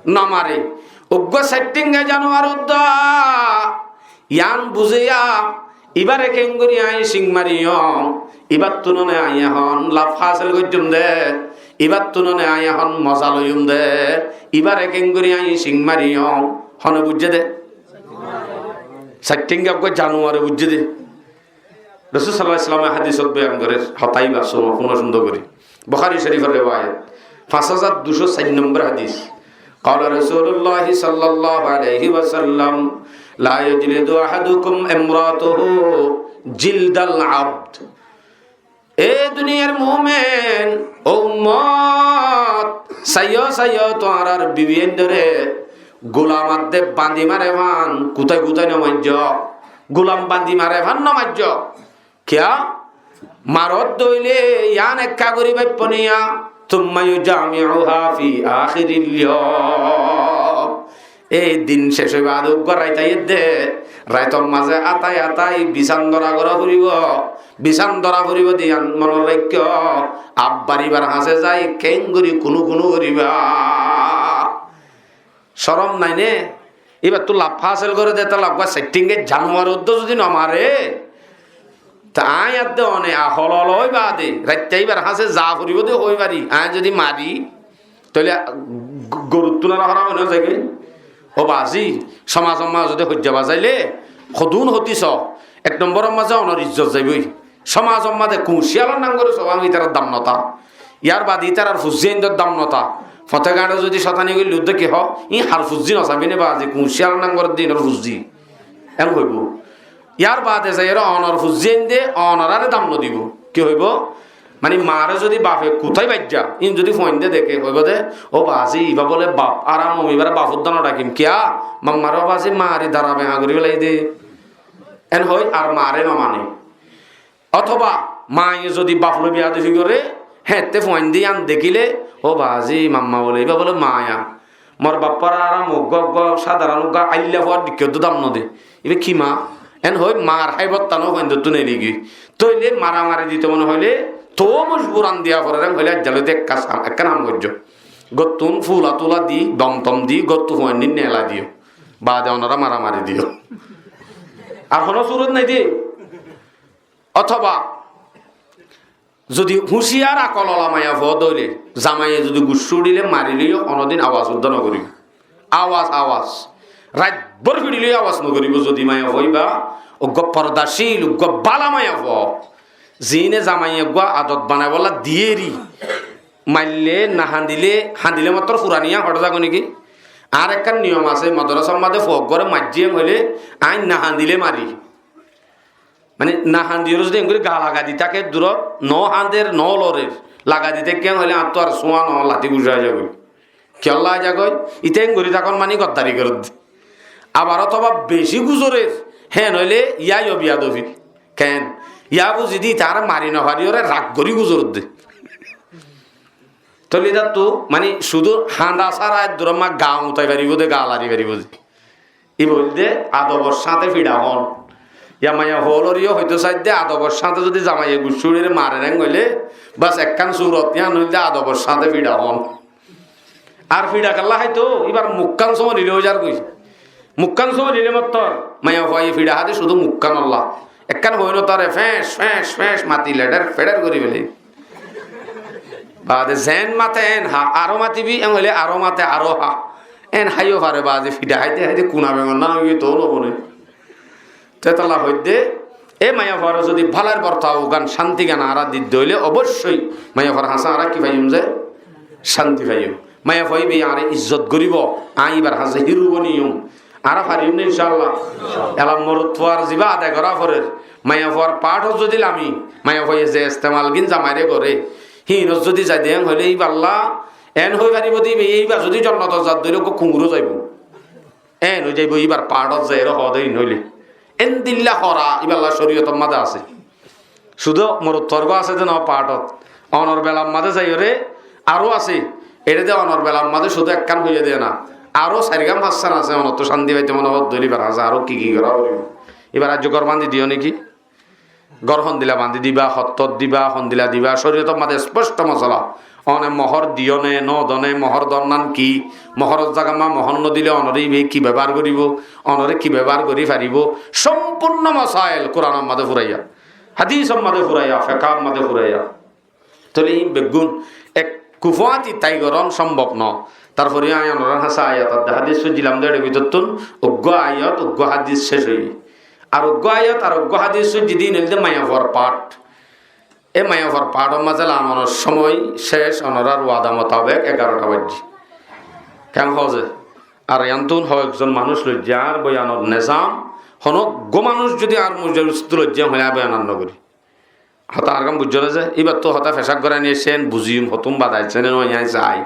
no mare. Uggwá saittinga januar uddá. Yián buzéya, ibáre keéngorí aññí cíñ mariyóm, ibáttunóne aññí ehón laf hásil goijjúm de, ibáttunóne aññí ehón moza loiyúm de, ibáre keéngorí aññí cíñ mariyóm, hone buijjé de? Saittinga uggwá januare buijjé de. Rosul sallallahu alaihi wasallam e hádisot boyan gorer, hotá ibá cúno, cúno cúndor gorí. Bukhari Shorifor rewayet, fañs házar ducó sair nombor hádis. قال رسول الله صلى الله عليه وسلم: لا يجلد أحدكم امرأته جلد العبد. E duniyar mumin, ó ummot, saiyó, saiyó, tuáñrar bibiyaindóre gulam adde bandi mare fán, kutai, kutai no maijjó. Gulam bandi mare fán no maijjó. Kiyá? Marot dóile yián ekká gorí baippó niya, ثم يجامعها في آخر اليوم. Ei din cec óibar uggwá rait aiyé de, raitor mazé átai átai bisán dóra gorá foribó, bisán dóra foribó de yián monot raikkó, abbar ibar hañsé zai keéngorí kunu kunu goríba. Corom nai né? Íbattú laf hásil goré de, te laf gua saittinge januar uddó zudi no mare, te aññí adde one a holol ói baade, raitta íbar hañsé za foribó de hoi fari, aññí zudi mari, tóile go-, goruttún ar horam ói no zaigói. Ó bazi, somazor mazé zudi hoijja bazaile, hodún hoti so, ek nomboror mazé onor izzot zaibói. Somazor mazé kuñciyalor nangoré soban ítarar dam no tá. Yar baade ítarar fuzzi aindor dam no tá. Fote gañçe zudi cotani goille udde ki ho, ín har fuzzi no sabi né bazi, kuñciyalor nangoré de ínor fuzzi. Én hoibó. Yar baade zaiyóre onor fuzzi ainde onoráre dam no dibó. Ki hoibó? Mani mare zudi bafe kutai baijja, ín zudi fuainde deke, hoibó de, ó bazi, iba bole baf, ar am íbare baf udda no dhakim. Kiyá? Mammare ó bazi, mari dara beha gori felai de. Én hoi ar mare no mane. Otoba maye zodi baf loi beyadobi gore, héñtte fuainde yián dekile, ó bazi, mamma bole, iba bole maya. Mor bappar aram uggwá, uggwá sadaron uggwá ailla fuar dikke uddo dam no de. Iba ki ma? Én hoi mar háibottán ó fuaindottú neligói. Tóile maramari dito mone hoile, tou mojburan diya forer, én hoile ajjalóti ek kas ham, ekkán ham goijjo. Gottún fula tula di, dom tom di, gottu fuainni nela diyo. Baade onora maramari diyo. Ar hono surot nai de. Otoba Zodi húciyar akol ola maiyafua de óile, zamaiye zodi guccá uçíle marileyó honódin awas uddá nogoríbo. Awas, awas. Rait bór fiçileyó awas nogoríbo zodi maiyafua íba uggúa fordacíl, uggúa bála maiyafua. Ziíne zamaiye uggúa adot banaibólla diyéri, maille, nahañdile, hañdile mottor furaniya hoçé zagói néki? Añár ekkán niyom asé, modorásar mazé fua uggúare maijjí hoilé, aññí nahañdile mari. Mani, nahañdiyóre zodi engorí gaa lagai di táke durot, nohañder, nolorer, lagai di táke hoilé añáttu ar súa noó, lati gucá ói zagói. Kiyólla ói zagói? Íte engorí tákon mani goddari gorédde. Abar ótoba bicí guzorer, héen óile yá yó biyadobi. Keén? Yá buzí di ítaré mari nofariyóre rak gorí guzorédde. Tóile ítattu mani cúdu hañda sára edduramma gaa uñtai faribóu de, gaa lari faribóu de. Íba óilde adobor sáñte fiça hoón. Yá maiyafua óloreyó hoitó saidde adobor sáñte zodi zamaiye guccá uçíle marer héen óile, bas ekkán surot, yían óilde adobor sáñte fiça hoón. Ar fiça kiyólla háito, íbar mukkán sómolile ói zargói. Mukkán sómolile mottor maiyafuaye fiça há de cúdu mukkán olla. Ekkán hoói notaré, féñc, féñc, féñc mati leçer feçer gorí félaiye. Baade zeén mate eén há, aró matibi, eén hoilé aró mate, aró há. Eén háiyo fare, baade fiça háite háite kuna beñgor nán óiye toó nobone. Te tolla hoidde, e maiyafuaré zodi bálair bortau gán, cánti gán añára didde óile, oboiccói maiyafuar hañsé añára ki faiyum ze? Cánti faiyum. Maiyafua íbaye añáre izzot goríbo, aññí íbar hañsé híru boniyum. Añára fariyum né, incálla? Ela morotfuar zibá adai gorá forer, maiyafuar paáthot zodi lami, maiyafuaye ze estemalgín zamairé goré, híinot zodi zai de héen hoilé íballa eén hoi faribó de íbaye, íba zodi jonnotot zat dóile uggúa kuñuró zaibou. Eén ói zaibou íbar paáthot zaiyóre hoó de híin óile. Endilla hora íballa córiyotor mazé asé. Cúdu morotfuar gúa asé de noó paáthot. Onor belar mazé zaiyóre aró asé. Eçé de onor belar mazé cúdu ekkán hoiyé de na. Aró sairgán fañssán asé, onottú cánti faito mone hoó de óile íbar hañsé aró ki ki gorá foribó. Íbar aijjó gór bañdí diyó néki? Gór hondilla bañdí diba, hottót diba, hondilla diba, córiyotor mazé espóctho mosola. One mohór diyó né, no do né, mohór don nán ki, mohóror zagamma mohór nodile onoré íbaye ki bebohár goríbo, onoré ki bebohár gorí faribó, sómpurno mosail Kuranor mazé furaiya, hádisor mazé furaiya, fekár mazé furaiya. Tóile híin beggún ek kufúañti tái gorón cómbob noó. Tarfore aññí onorár hañsé ayat adde hádis foijjílam de, ér bútottún uggúa ayat, uggúa hádis céc óiye. Ar uggúa ayat, ar uggúa hádis foijjí de híin óilde maiyafuar paáth. E maiyafuar paáthor mazé lamonor cómoi céc, onorár wada mutabek egaróta baijjé. Keén hoó ze? Ar yiántun hoekzon manúic loijjé, añár boyanor nezam, honó uggúa manúic zodi añár moijjé ustu loijjé, hoilé aññí boyan ar nogorí. Hotá añár gán buijjó né ze, íbattú hotá fecák goráni aiccé, eén buziyum, hotún badaicce né noó, aññí sai.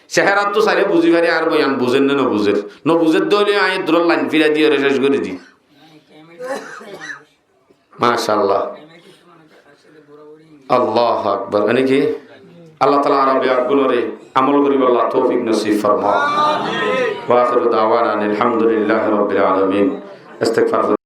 Ceherattú sailé buzí fari añár boyan buzér né nobuzer. Nobuzer de óile aññí eddurór lain firai diyóre céc gorí di. Macállah. Allahu Akbar. Ene ki? Allah taala añára beggúnoré amol goríbolla toufik nosib formok. Wa akhiru dawana anil hamdulillahi rabbil alamin. Istigfar.